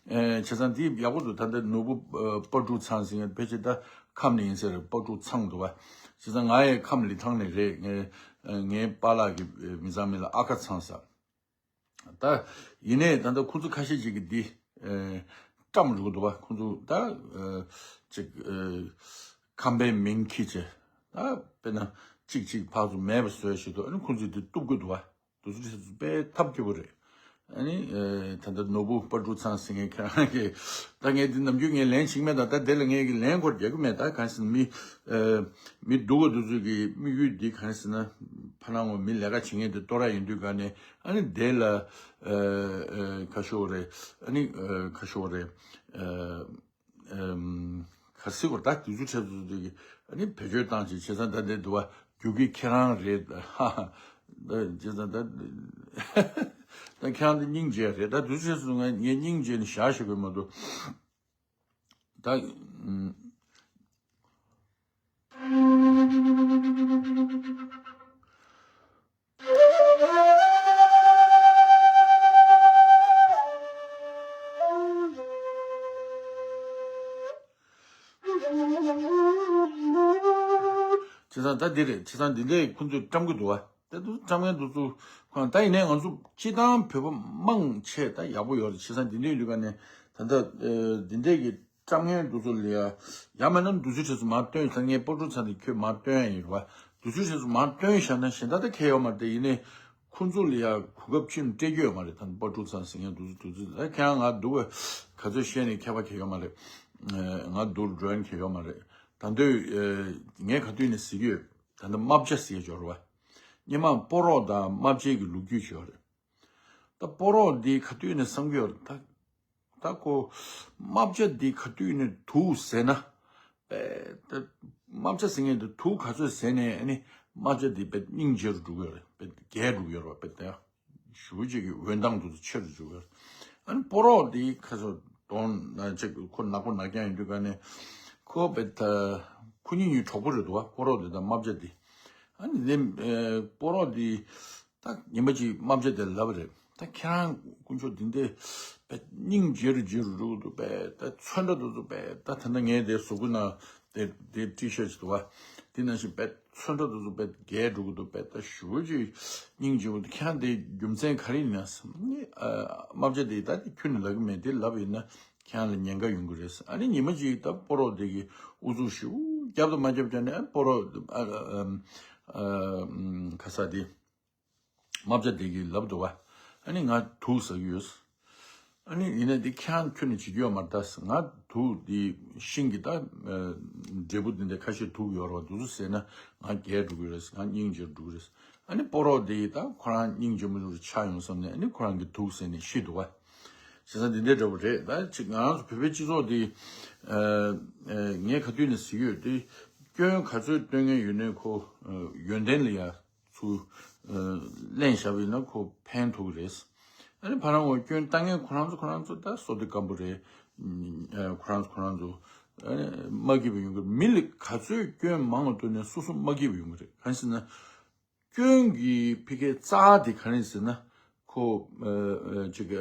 ཨེ་བྱས་ཙང་འདི་ཡག་པོ་འདུག་ད་ལྟ་ནོར་བུ་ཨ་སྤ་ཕྲུག་ཚང་ཟེར་མཁན་ཕལ་ཆེར་ད་ཁམས་ནས་ཡིན་ས་རེད། སྤ་ཕྲུག་ཚང་འདུག་བ། བྱས་ཙང་ང་ཡི་ཁམས་ལི་ཐང་ནས་རེད། ངའི་ཨ་ངའི་པཱ་ལགས་ཀྱི་ཨེ་མི་ཚང་མི་ལ་ཨ་ཁ་ཚང་ཟེར། ད་ཡིན་ནའི་ད་ལྟ་ཁོང་ཚོ་ཁ་ཤས་ཅིག་གིས་འདི་ཨེ་བཀྲམ་འགྲོ་གི་འདུག་བ། ཁོང་ཚོ་ད་ཨེ་ཅིག་ཨེ་ཁམས་པའི་མིང་འཁྱེར་བྱས། ད་དཔེར་ན་གཅིག་གཅིག་ཕར་ཚུར་མེད་པ་བཟོས་བྱེད་དུ། ཨ་ནི་ཁོང་ཚོས་འདི་གཏུབ་གི་འདུག་བ། དུས་ཚོད་དཔེ་ཐབས་སྐྱོ་པོ་རེད། ཨ་ནི་ཨེ་ད་ལྟ་ནོར་བུ་སྤ་ཕྲུག་ཚང་ཟེར་མཁན་ཁྱེད་རང་གིས། ད་ངས་འདི་ནམ་རྒྱུན་ངས་ལན་བྱེད་ཀྱི་མེད། ད་ད་དེ་ལ་ངས་ཀྱི་ལན་སྐོར་རྒྱག་གི་མེད། ད་གང་ཟེར་ན་མི་ཨེ་མི་སྡུག་ག་དུས་ཚོད་ཀྱི་དམིགས་ཡུལ་འདི་གང་ཟེར་ན། ཕ་ནང་ངོ་མི་ལས་ཀ་བྱེད་མཁན་དེ་ལྟོ་ར་ཡིན་དུས་ག་ནས་ཨ་ནི་དེ་ལ་ཨེ་ཨེ་ཁ་ཤོར་རེད། ཨ་ནི་ཨེ་ཁ་ཤོར་རེད། ཨེ་ཨེམ་ག་སྲིད་གོ། ད་དུས་ཚོད་འཕྲད་ཚོད་དུས་ཀྱི་ཨ་ནི་བེད་སྤྱོད་བཏང་བྱས་བྱས་ཙང་ད་འདི་འདུག་བ། རྒྱུག་གི་ཁྱེད་རང་རེད། ཧ་ཧ། ད་བྱས་ཙང་ད་ད་ཁྱེད་རང་ད་སྙིང་རྗེ་རེད། ད་དུས་ཚོད་སོང་ངས་ངས་སྙིང་རྗེ་ནས་བཞག་ཤེས་གི་མ་འདུག་ད་ཨུམ། བྱས་ཙང་ད་འདི་རེད། བྱས་ཙང་འདི་འདྲས་ཁོང་ཚོས་བཀྲམ་གི་འདུག་བ། ད་དུ་བཀྲམ་མཁན་དུ་ཚོ་ཁོང་ད་ཡིན་ནའི་ང་ཚོ་སྤྱི་བཏང་བོད་པ་མང་ཆེ་ད་ཡག་པོ་ཡོད་རེད། བྱས་ཙང་འདི་འདྲས་ཡིན་དུས་ག་ནས་ད་ལྟ་ཨེ་འདི་འདྲས་ཀྱི་བཀྲམ་མཁན་དུ་ཚོ་ལ་ཡ་ཡང་མིན་ན་དུས་ཚོད་ཁྲིད་ཚོ་མར་སྟོན། ད་ངས་སྤ་ཕྲུག་ཚང་དེ་ཁྱོད་མར་སྟོན་ཡ་ཡིན་རེད་བ། དུས་ཚོད་ཁྲིད་ཚོ་མར་སྟོན་བཞག་ན་གཞན་དག་ད་ཁྱད་ཡོད་མ་རེད། དེ་ཡིན་ནའི་ཁོང་ཚོ་ལ་ཡ་གོ་སྐབས་ཕྱིན་སྤྲད་རྒྱུ་ཡོད་མ་རེད། ད་སྤ་ཕྲུག་ཚང་ཟེར་མཁན་དུ་ཚོ་དུས་ཚོད་ད་ཁྱེད་རང་ང་སྡུག་ག་ག་ཚོད་བཤད་ནས་ཁྱད་པར་གང་ཡོད་མ་རེད། ང་སྡུག་འགྲོ་ཡ་གང་ཡོད་མ་རེད། ད་འདོད་ངས་ག་དུས་ནས་ཟེར་གྱི་ཡོད། ད་ལྟ་རྨ་བྱ་ཟེར་གྱི་ཡོད་རེད་བ། སྔོན་མ་སྤོ་རོག་དང་རྨ་བྱའི་གི་ལོ་རྒྱུས་ཤིག་ཡོད་རེད། ད་སྤོ་རོག་འདི་ག་དུས་ནས་བསམ་གྱི་ཡོད་རེད། ད་ད་ཁོ་རྨ་བྱ་འདི་ག་དུས་ནས་དུག་ཟས་ན། པས་ད་རྨ་བྱ་ཟེར་མཁན་འདི་དུག་ག་ཚོད་ཟས་ནས་ཨ་ནི་རྨ་བྱ་འདི་པས་སྙིང་རྗེ་རུ་འགྲོ་གི་ཡོད་རེད། པས་རྒྱལ་འགྲོ་གི་ཡོད་རེད་བ། པས་ད་ཞུ་ཅིག་གི་འོད་མདངས་དུ་ཆེ་རུ་འགྲོ་གི་ཡོད་རེད། ཨ་ནི་སྤོ་རོག་འདི་ཁ་སོ་དོན་ན་ཅིག་ཁོ་ནག་པོ་ནག་རྐྱང་ཡིན་དུས་ག་ནས་ཁོ་པས་ད་ཁོ་གཉིས་གཉིས་གྲོགས་པོ་རེད་འདུག་བ། སྤོ་རོག་འདི་དང་རྨ་བྱ་འདི། ཨ་ནི་འདི་སྤོ་རོག་འདི། ད་ཉི་མ་གཅིག་རྨ་བྱ་དེ་ལབ་རེད། ད་ཁྱེད་རང་དཀོན་མཆོག་འདི་འདྲའི་པས་སྙིང་རྗེ་རུ་རྗེ་རུ་རུ་འདུག་པས། ད་ཚོན་ཁྲ་དེ་ཚོ་པས། ད་ད་ལྟ་ངས་དེ་གཟུགས་པོ་ན་དེ་དེ་ཊི་ཤར་ཅིག་འདུག་བ། དེ་ནང་བཞིན་པས་ཚོན་ཁྲ་དེ་ཚོ་པས་རྒྱས་འགྲོ་གི་འདུག་པས། ད་ཞུ་ཅིག་སྙིང་རྗེ་པོ་འདུག་ཁྱེད་རང་དེ་རྒྱུ་མཚན་ག་རེ་ཡིན་ན་བསམ་ནི། ཨ་རྨ་བྱ་དེ་ད་དེ་ཁྱོན་ནས་ལབ་གི་མེད། དེ་ལབ་ཡིན་ན་ཁྱེད་རང་ལ་ཉེན་ཁ་ཡོང་གི་རེད། ཨ་ནི་ཉི་མ་གཅིག་ད་སྤོ་རོག་དེ་གི་ཨུ་ཚུགས་ཞུ་རྒྱབ་དང་མ་རྒྱབ་ཀྱང་ནས་སྤོ་རོག་ཨ་ཨ་ཨ་ཁ་ས་དེ། རྨ་བྱ་དེ་གིས་ལབ་འདུག་བ། ཨ་ནི་ང་དུག་ཟ་གི་ཡོད། ཨ་ནི་ཡིན་ན་འདི་ཁྱེད་རང་ཁྱོན་ནས་བྱེད་རྒྱུ་ཡོད་མ་རེད། ད་ང་དུག་འདི་ཤིང་གི་ད་འབྲས་བུ་འདི་འདྲ་ཁ་ཤས་དུག་ཡོད་རེད་བ། དུག་ཚོ་ཟས་ན་ང་རྒྱལ་འགྲོ་གི་རེད། ང་སྙིང་རྗེ་འགྲོ་གི་རེད། ཨ་ནི་སྤོ་རོག་འདི་ད་ཁོ་རང་སྙིང་རྗེ་མོ་ཆགས་ཡོང་བསམ་ནས་ཨ་ནི་ཁོ་རང་གི་དུག་ཟས་ནས་ཤི་འདུག་བ། བྱས་ཙང་འདི་འདྲའི་འདྲ་པོ་རེད། ད་ཅིག་ང་རང་ཚོ་བོད་པའི་སྤྱི་ཚོགས་འདི་ངས་ག་དུས་ནས་ཟེར་གྱི་ཡོད་དེ། སྐྱོན་ག་ཚོད་སྟོན་མཁན་ཡོད་ནའི་ཁོ་ཡོན་ཏན་ལ་ཡ། ཚུར་ལེན་བཞག་པ་ཡིན་ན་ཁོ་ཕན་ཐོགས་རེད། ཨ་ནི་ཕ་རང་ངོ་སྐྱོན་བཏང་མཁན་ཁོ་རང་ཚོ་ཁོ་རང་ཚོ་ད་བསོད་བདེ་སྐམ་པོ་རེད། ཁོ་རང་ཚོ་ཁོ་རང་ཚོ་ཨ་ནི་མ་སྐྱིད་པ་ཡོང་གི་རེད། མི་ལ་ག་ཚོད་སྐྱོན་མང་བ་བཏོན་ནས་སོ་སོ་མ་སྐྱིད་པ་ཡོང་གི་རེད། གང་ཟེར་ན་སྐྱོན་གྱི་ཕི་ཀའི་རྩ་དེ་ག་རེ་ཟེར་ན་ཁོ་ཅིག་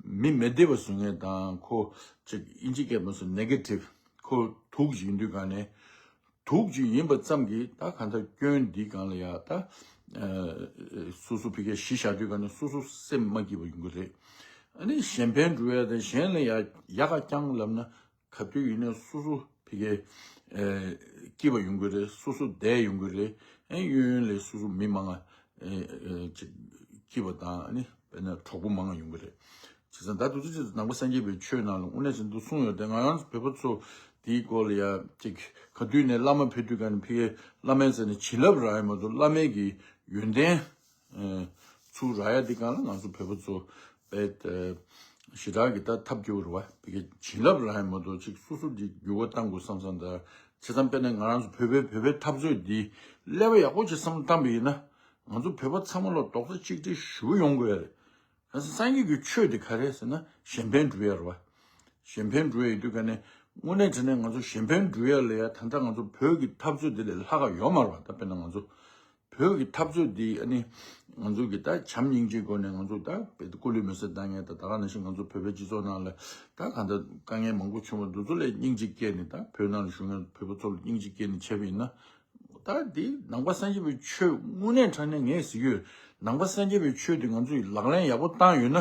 མི་མི་བདེ་བ་བཟོ་མཁན་དང་ཁོ་ཅིག་ཨིན་ཇི་སྐད་མ་སོ་ནེ་གེ་ཊིབ་ཁོ་དུག་ཅིག་ཡིན་དུས་ག་ནས། དུག་ཅིག་ཡིན་པ་ཙམ་གྱིས་ད་གང་ལྟར་སྐྱོན་འདི་སྒང་ལ་ཡ་ད་སོ་སོ་ཕི་ཀའི་གཞི་བཞག་དུས་ག་ནས་སོ་སོ་སེམས་མ་སྐྱིད་པ་ཡོང་གི་རེད། ཨ་ནི་གཞན་ཕན་སྒྲུབ་ཡ་དང་གཞན་ལ་ཡ་ཡག་ག་རྐྱང་ལབ་ན་ག་དུས་ཡིན་ན་སོ་སོ་ཕི་ཀའི་ སྐྱིད་པ་ཡོང་གི་རེད། སོ་སོ་བདེ་ཡོང་གི་རེད། ཨེ་གཡས་གཡོན་ལ་སོ་སོ་མི་མང་ང་ཨེ་ཨེ་ཅིག་སྐྱིད་པ་དང་ཨ་ནི་དཔེར་ན་གྲོགས་པོ་མང་ང་ཡོང་གི་རེད། བྱས་ཙང་ད་དུས་ཚོད་ཅིག་ནང་པ་སངས་རྒྱས་པའི་ཆོས་ནང་ལ་དངོས་གནས་བྱས་ན་འདུག་གསུངས་ཡོད་དེ། ང་རང་ཚོ་བོད་པ་ཚོ་དེའི་སྐོར་ལ་ཡ་ཅིག་ག་དུས་ནས་བླ་མ་ཕེབས་དུས་ག་ནས་ཕ་གིའི་བླ་མའི་རྩ་ནས་བྱིན་རླབས་རག་ཡ་མ་གཏོགས་བླ་མའི་གི་ཡོན་ཏན་ཚུར་རག་ཡ་དེ་གང་ལ་ང་ཚོ་བོད་པ་ཚོ་དཔེ་ཞེ་དྲག་གི་ད་ཐབས་སྐྱོ་བོ་རེད་བ། ཕ་གིའི་བྱིན་རླབས་རག་ཡ་མ་གཏོགས་ཅིག་སོ་སོ་དེ་འགྱུར་བ་གཏང་དགོས་བསམ་བསམ། ད་བྱས་ཙང་དཔེར་ན་ང་རང་ཚོ་བོད་པའི་བོད་པའི་འཐབ་རྩོད་འདི་ཀླད་པ་ཡག་པོ་ཅིག་བསམ་བློ་བཏང་པ་ཡིན་ན་ང་ཚོ་བོད་པ་ཚང་མ་ལ་རྡོག་རྩ་གཅིག་སྒྲིལ་ཞེ་པོ་ཡོང་དགོས་ཡ་རེད། གང་ཟེར་སངས་རྒྱས་ཀྱི་ཆོས་དེ་ག་རེ་ཟེར་ན་གཞན་ཕན་སྒྲུབ་ཡ་རེད་བ། གཞན་ཕན་སྒྲུབ་ཡ་ཡོད་དུས་ག་ནས་དངོས་གནས་དྲང་གནས་ང་ཚོ་གཞན་ཕན་སྒྲུབ་ཡ་ལ་ཡ་ད་ལྟ་ང་ཚོ་བོད་ཀྱི་འཐབ་རྩོད་དེ་ལས་ལྷག་ག་ཡོད་མ་རེད་བ། ད་དཔེར་ན་ང་ཚོ་བོད་ཀྱི་འཐབ་རྩོད་འདི་ཨ་ནི་ང་ཚོ་གི་ད་བྱམས་སྙིང་རྗེའི་སྒོ་ནས་ང་ཚོ་ད་བོད་སྐུ་ལུས་མེ་སྲེག་བཏང་མཁན་ད་ད་ག་ནང་བཞིན་ང་ཚོ་བོད་པའི་སྤྱི་ཚོགས་ནང་ལ་ད་གང་ལྟར་དཀའ་ངལ་མང་པོ་བྱུང་བ་འདི་ཚོ་ལ་སྙིང་རྗེ་སྐྱེས་ནས། ད་བོད་ནང་ལ་བཞུགས་མཁན་བོད་པ་ཚོ་ལ་སྙིང་རྗེ་སྐྱེས་ནས་བྱས་པ་ཡིན་ན། ད་འདི་ནང་པ་སངས་རྒྱས་པའི་ཆོས་དངོས་གནས་དྲང་གནས་ངས་ཟེར་གྱི་ཡོད། ནང་པ་སངས་རྒྱས་པའི་ཆོས་འདི་ང་ཚོས་ལག་ལེན་ཡག་པོ་བསྟར་ཡོད་ན།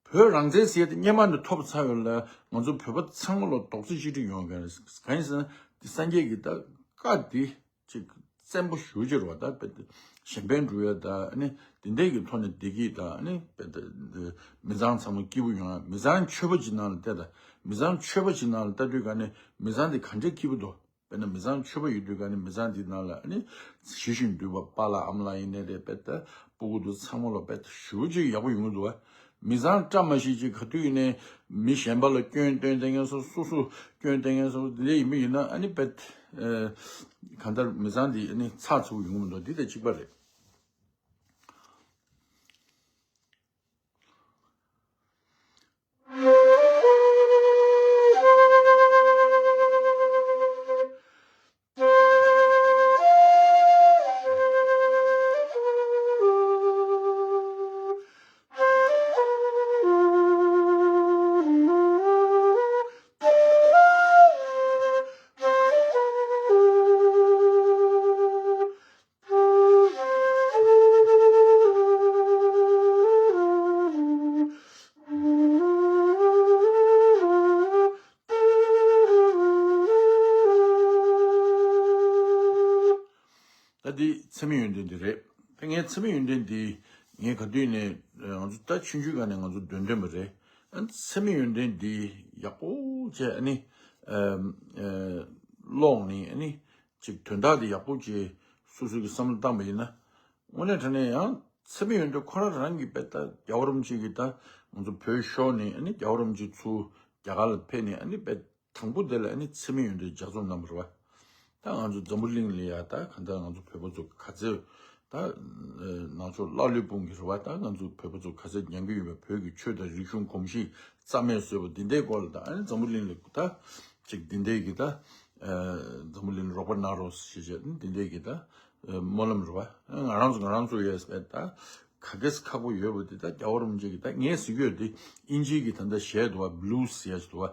བོད་རང་བཙན་ཟེར་ཡ་དེ་སྔོན་མ་ནས་ཐོབ་ཚར་ཡོད་ལ་ང་ཚོ་བོད་པ་ཚང་མ་ལ་རྡོག་རྩ་གཅིག་སྒྲིལ་ཡོང་དགོས། གང་ཡིན་ཟེར་ན་འདི་སངས་རྒྱས་ཀྱི་ད་བཀའ་འདི་ཅིག་བཙན་པོ་ཞེ་པོ་ཅིག་རེད་བ། ད་དཔེ་གཞན་ཕན་སྒྲུབ་ཡ་ད་ཨ་ནི་འདི་འདྲའི་གི་ཐོག་ནས་བདེ་སྐྱིད་ད་ཨ་ནི་དཔེ་ད་མི་ཚང་ཚང་མ་སྐྱིད་པོ་ཡོང་ཡ། མི་ཚང་ཆོས་པ་ཅིག་ནང་ལ་བལྟས། ད་མི་ཚང་ཆོས་པ་ཅིག་ནང་ལ་ལྟ་དུས་ག་ནས་མི་ཚང་དེ་ག་འདྲའི་སྐྱིད་པོ་འདུག་དཔེར་ན་མི་ཚང་ཆོས་པ་ཡོད་དུས་ག་ནས་མི་ཚང་འདི་ནང་ལ་ཨ་ནི་ཞི་ཞིང་དུལ་བ་པཱ་ལགས་ཨ་མ་ལགས་ཡིན་ནའི་རེད། དཔེ་ད་སྤུ་གུ་དེ་ཚང་མ་ལ་དཔེ་ད་ཞེ་པོ་ཅིག་ཡག་པོ་ཡོང་གི་འདུག་བ། མི་ཚང་བཀྲ་མ་ཤིས་ཅིག་ག་དུས་ཡིན་ནའི་མི་གཞན་པ་ལ་སྐྱོན་སྟོན་བསྡད་མཁན་སོགས་སོ་སོ་སྐྱོན་བསྟན་མཁན་སོགས་དེ་འདྲ་ཡིན་པ་ཡིན་ན་ཨ་ནི་དཔེ་ད་གང་ལྟར་མི་ཚང་འདི་ཨ་ནི་ཚགས་ཚུད་པོ་ཡོང་གི་མི་འདུག་འདི་དང་གཅིག་པ་རེད། ད་འདི་ཚད་མེད་ཡོན་ཏན་འདི་རེད། ད་ངས་ཚད་མེད་ཡོན་ཏན་འདི་ངས་ག་དུས་ནས་ང་ཚོ་ད་ཆུང་ཆུང་སྒང་ནས་ང་ཚོ་འདོན་འདོན་པ་རེད། ཨ་ཚད་མེད་ཡོན་ཏན་འདི་ཡག་པོ་བྱས་ཨ་ནི་ཀློག་ནས་ཨ་ནི་ཅིག་དོན་དག་དེ་ཡག་པོ་ཅིག་སོ་སོ་གི་བསམ་བློ་བཏང་པ་ཡིན་ན། དངོས་གནས་དྲང་གནས་ཡང་ཚད་མེད་ཡོན་ཏན་ཁོ་རང་རང་གི་དཔེ་ད་རྒྱལ་བ་རིན་པོ་ཆེ་གིས་ད་ང་ཚོ་བོད་ཤོར་ནས་ཨ་ནི་རྒྱལ་བ་རིན་པོ་ཆེ་ཚུར་རྒྱ་གར་ལ་ཕེབས་ནས་ཨ་ནི་དཔེ་དང་པོ་དེ་ལ་ཨ་ནི་ཚད་མེད་ཡོན་ཏན་ལྗགས་རྩོམ་གནང་བ་རེད་བ། ད་ང་ཚོ་འཛམ་བུ་གླིང་ལ་ཡ་ད་གང་ལྟར་ང་ཚོ་བོད་པ་ཚོ་ག་ཚད་ད་ནང་ཆོས་ཀླ་ཀློའི་དཔུང་གིས་རེད་བ། ད་ང་ཚོ་བོད་པ་ཚོ་ག་ཚད་ཉན་གི་ཡོད་པའི་བོད་ཀྱི་ཆོས་དང་རིག་གཞུང་གོམས་གཤིས་རྩ་མེད་བཟོས་པ་འདི་འདྲའི་སྐོར་ལ་ད་ཨ་ནི་འཛམ་བུ་གླིང་ལ་ད་ཅིག་འདི་འདྲའི་གི་ད་འཛམ་བུ་གླིང་ལ་རོགས་པ་གནང་རོགས་ཞེས་བྱས་འདི་འདྲའི་གི་ད་སྨོན་ལམ་རེད་བ། ང་རང་ཚོ་ང་རང་ཚོ་ཡས་པས་ད་ག་གེ་སི་ཁག་པོ་ཡོད་པ་འདི་ད་རྒྱལ་བ་རིན་པོ་ཆེ་གི་ད་ངས་ཟེར་གྱི་ཡོད་འདི་དབྱིན་ཇིའི་གི་ད་ལྟ་གཞས་འདུག་བ། བྷུ་ལུ་སི་ཟེར་ཡ་ཞིག་འདུག་བ།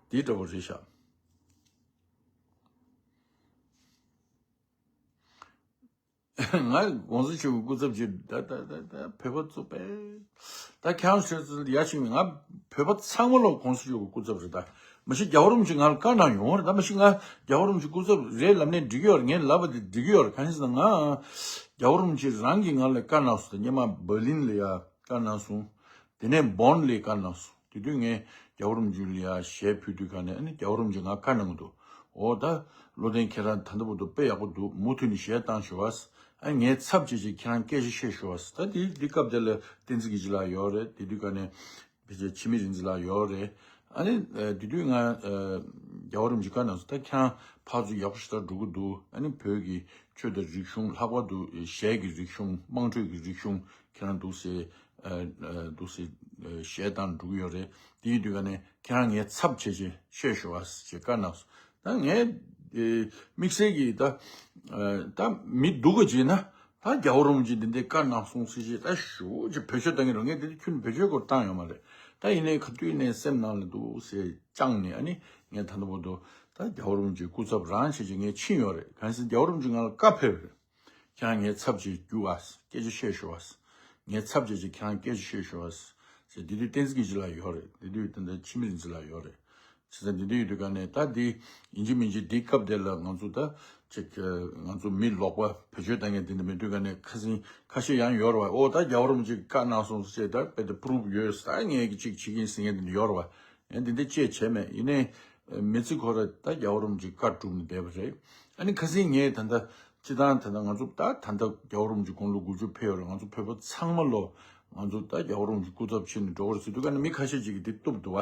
འདི་འདྲ་བོ་རེད་ཤག་ང་གོང་ས་མཆོག་གི་སྐུ་ཚབ་ཅིག་ད་ད་ད་ད་བོད་པ་ཚོ་པས་ད་ཁྱེད་རང་ཚོ་ཡ་ཞིག་ང་བོད་པ་ཚང་མ་ལ་གོང་ས་མཆོག་གི་སྐུ་ཚབ་རེད། ད་མ་གཞི་རྒྱལ་བ་རིན་པོ་ཆེ་ང་ལ་བཀའ་གནང་ཡོང་བ་རེད། ད་མ་གཞི་ང་རྒྱལ་བ་རིན་པོ་ཆེ་སྐུ་ཚབ་རེད་ལབ་ནས་འགྲིག་གི་ཡོད་རེད། ངས་ལབ་པ་དེ་འགྲིག་གི་ཡོད་རེད། གང་ཡིན་ཟེར་ན་ང་རྒྱལ་བ་རིན་པོ་ཆེ་རང་གིས་ང་ལ་བཀའ་གནང་སོང་། ད་སྔོན་མ་འབར་ལིན་ལ་ཡ་བཀའ་གནང་སོང་། དེ་ནས་བོན་ལ་བཀའ་གནང་སོང་། དེ་དུས་ངས་རྒྱལ་བ་རིན་པོ་ཆེ་ལ་ཡ་ཞལ་ཕུལ་དུས་ག་ནས་ཨ་ནི་རྒྱལ་བ་རིན་པོ་ཆེ་ང་བཀའ་གནང་གི་འདུག་འོ་ད་བློ་ལྡན་ཁྱེད་རང་ད་ལྟ་བར་དུ་དཔེ་ཡག་པོ་འདུག་མུ་མཐུད་ནས་གཞས་བཏང་ཤོག་ཨ། ཨ་ངའི་ཚབ་བྱས་བྱས་ཁྱེད་རང་སྐད་ཆ་བཤད་ཤོག་ཨ། ད་དེ་དེ་སྐབས་དེ་ལ་བསྟན་འཛིན་དགེ་བྱེད་ལགས་ཡོད་རེད། དེ་དུས་ག་ནས་ཕལ་ཆེར་འཆི་མེད་རིག་འཛིན་ལགས་ཡོད་རེད། ཨ་ནི་དེ་དུས་ང་རྒྱལ་བ་རིན་པོ་ཆེ་བཀའ་གནང་སོང་། ད་ཁྱེད་རང་ཕར་ཚུར་ཡག་པོ་ཞེ་དྲག་འགྲོ་གི་འདུག་ཨ་ནི་བོད་ཀྱི་ཆོས་དང་རིག་གཞུང་ལྷག་པར་དུ་གཞས་ཀྱི་རིག་གཞུང་དམངས་ཁྲོད་ཀྱི་རིག་གཞུང་ཁྱེད་རང་འདུག་སེ་འདུག་སེ་གཞས་བཏང་འགྲོ་གི་ཡོད་རེད། དེའི་དུས་ག་ནས་ཁྱེད་རང་ངའི་ཚབ་བྱས་བྱས་བཤད་ཤོག་ཨ་ཞེས་བཀའ་གནང་སོང་། ད་ངས་དམིགས་བསལ་གྱིས་ད་ད་མི་སྡུག་ག་བྱས་ན་ད་རྒྱལ་བ་རིན་པོ་ཆེ་འདི་འདྲའི་བཀའ་གནང་སོང་ཟེར་བྱས་ད་ཞུ་ཅིག་བེད་སྤྱོད་བཏང་གི་རེད། ངས་འདི་ཁྱོན་ནས་བེད་སྤྱོད་སྐོར་བཏང་ཡོད་མ་རེད། ད་ཡིན་ནའི་ག་དུས་ནས་སེམས་ནང་ལ་འདུག་སེ་བཅངས་ནས་ཨ་ནི་ངས་ད་ལྟ་བར་དུ་ད་རྒྱལ་བ་རིན་པོ་ཆེའི་སྐུ་ཚབ་རང་བྱས་བྱས་ངས་ཕྱིན་ཡོད་རེད། གང་ཡིན་ཟེར་རྒྱལ་བ་རིན་པོ་ཆེ་ང་ལ་བཀའ་ཕེབས་རེད། ཁྱེད་རང་ངའི་ཚབ་བྱས་རྒྱུགས་ཨ། སྐད་ཆ་བཤད་ཤོག་ཨ། ངའི་ཚབ་བྱས་བྱས་ཁྱེད་རང་སྐད་ཆ་བཤད་ཤོག་ཨ། ཟེར་དེ་དུས་བསྟན་འཛིན་དགེ་བྱེད་ལགས་ཡོད་རེད། དེ་དུས་ད་ལྟ་འཆི་མེད་རིག་འཛིན་ལགས་ཡོད་རེད། བྱས་ཙང་འདི་འདྲ་ཡོད་དུས་ག་ནས་ད་འདི་ཡིན་གཅིག་མིན་གཅིག་འདི་སྐབས་དེ་ལ་ང་ཚོ་ད་ཅིག་ང་ཚོ་མི་ལོག་པ་བེད་སྤྱོད་བཏང་མཁན་འདི་འདྲ་མེད་དུས་ག་ནས་ཁ་སང་ཁ་ཤས་ཡང་ཡོད་རེད་བ། ཨོ་ད་རྒྱལ་བ་རིན་པོ་ཆེས་བཀའ་གནང་སོང་ཟེར་ད་དཔེ་དེ་པུ་རུབ་ཡོད་ས་ངས་ཅིག་བྱེད་ཀྱིན་ཟེར་མཁན་འདི་འདྲ་ཡོད་རེད་བ། ཡང་འདི་འདྲ་ཅེས་བྱས་མེད། ཡིན་ནའི་མི་ཚེ་ཁོ་ར་ད་རྒྱལ་བ་རིན་པོ་ཆེས་བཀའ་བསྒྲུབས་ནས་བསྡད་པ་རེད། ཨ་ནི་ཁ་སང་ངས་ད་ལྟ་སྤྱི་བཏང་ད་ལྟ་ང་ཚོ་ད་ད་ལྟ་རྒྱལ་བ་རིན་པོ་ཆེ་དགུང་ལོ་དགུ་བཅུ་ཕེབས་ཡོད་རེད། ང་ཚོ་བོད་པ་ཚང་མ་ལོ་ང་ཚོ་ད་རྒྱལ་བ་རིན་པོ་ཆེ་སྐུ་ཚབ་ཕྱིན་ནས་འགྲོ་བར་ཟེར་དུས་ག་ནས་མི་ཁ་ཤས་ཅིག་གིས་འདི་བཏུབ་འདུག་བ།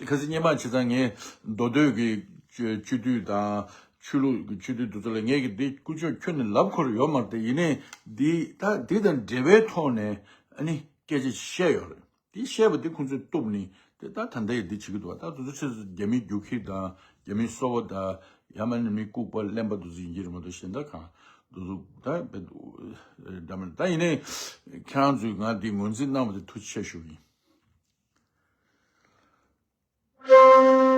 ཁ་སང་སྔོན་མ་བྱས་ཙང་ངས་མདོ་སྟོད་ཀྱི་སྤྱི་འཐུས་དང་ཆོས་ལུགས་ཀྱི་སྤྱི་འཐུས་འདི་ཚོ་ལ་ངས་ཀྱི་འདི་སྐུ་ཕྱོགས་ཁྱོན་ནས་ལབ་ཁོ་ར་ཡོད་མ་རེད་དེ། ཡིན་ནའི་འདི་ད་འདི་དང་འབྲེལ་བའི་ཐོག་ནས་ཨ་ནི་སྐད་ཆ་བཤད་ཡོད་རེད། དེ་བཤད་པ་དེ་ཁོང་ཚོས་གཏུབ་ནས་དེ་ད་ད་ལྟ་ཡི་དེ་བྱེད་ཀྱི་འདུག་བ། ད་དེ་ཚོ་ཆེད་དུ་རྒྱ་མི་རྒྱུག་ཁྱི་དང་རྒྱ་མི་སོ་པ་དང་ཡང་མིན་ན་མི་ལྐུགས་པ་གླེན་པ་དེ་ཚོ་ཡིན་གྱི་རེད་མ་གཏོགས་གཞན་དག་གང་དེ་ཚོ་ད་བེད་འགྲམ་ད་ཡིན་ནའི་ཁྱེད་རང་ཚོས་ང་འདི་ངོས་འཛིན་གནང་བ་དེ་ཐུགས་རྗེ་ཆེ་ཞུ་གི་ཡིན།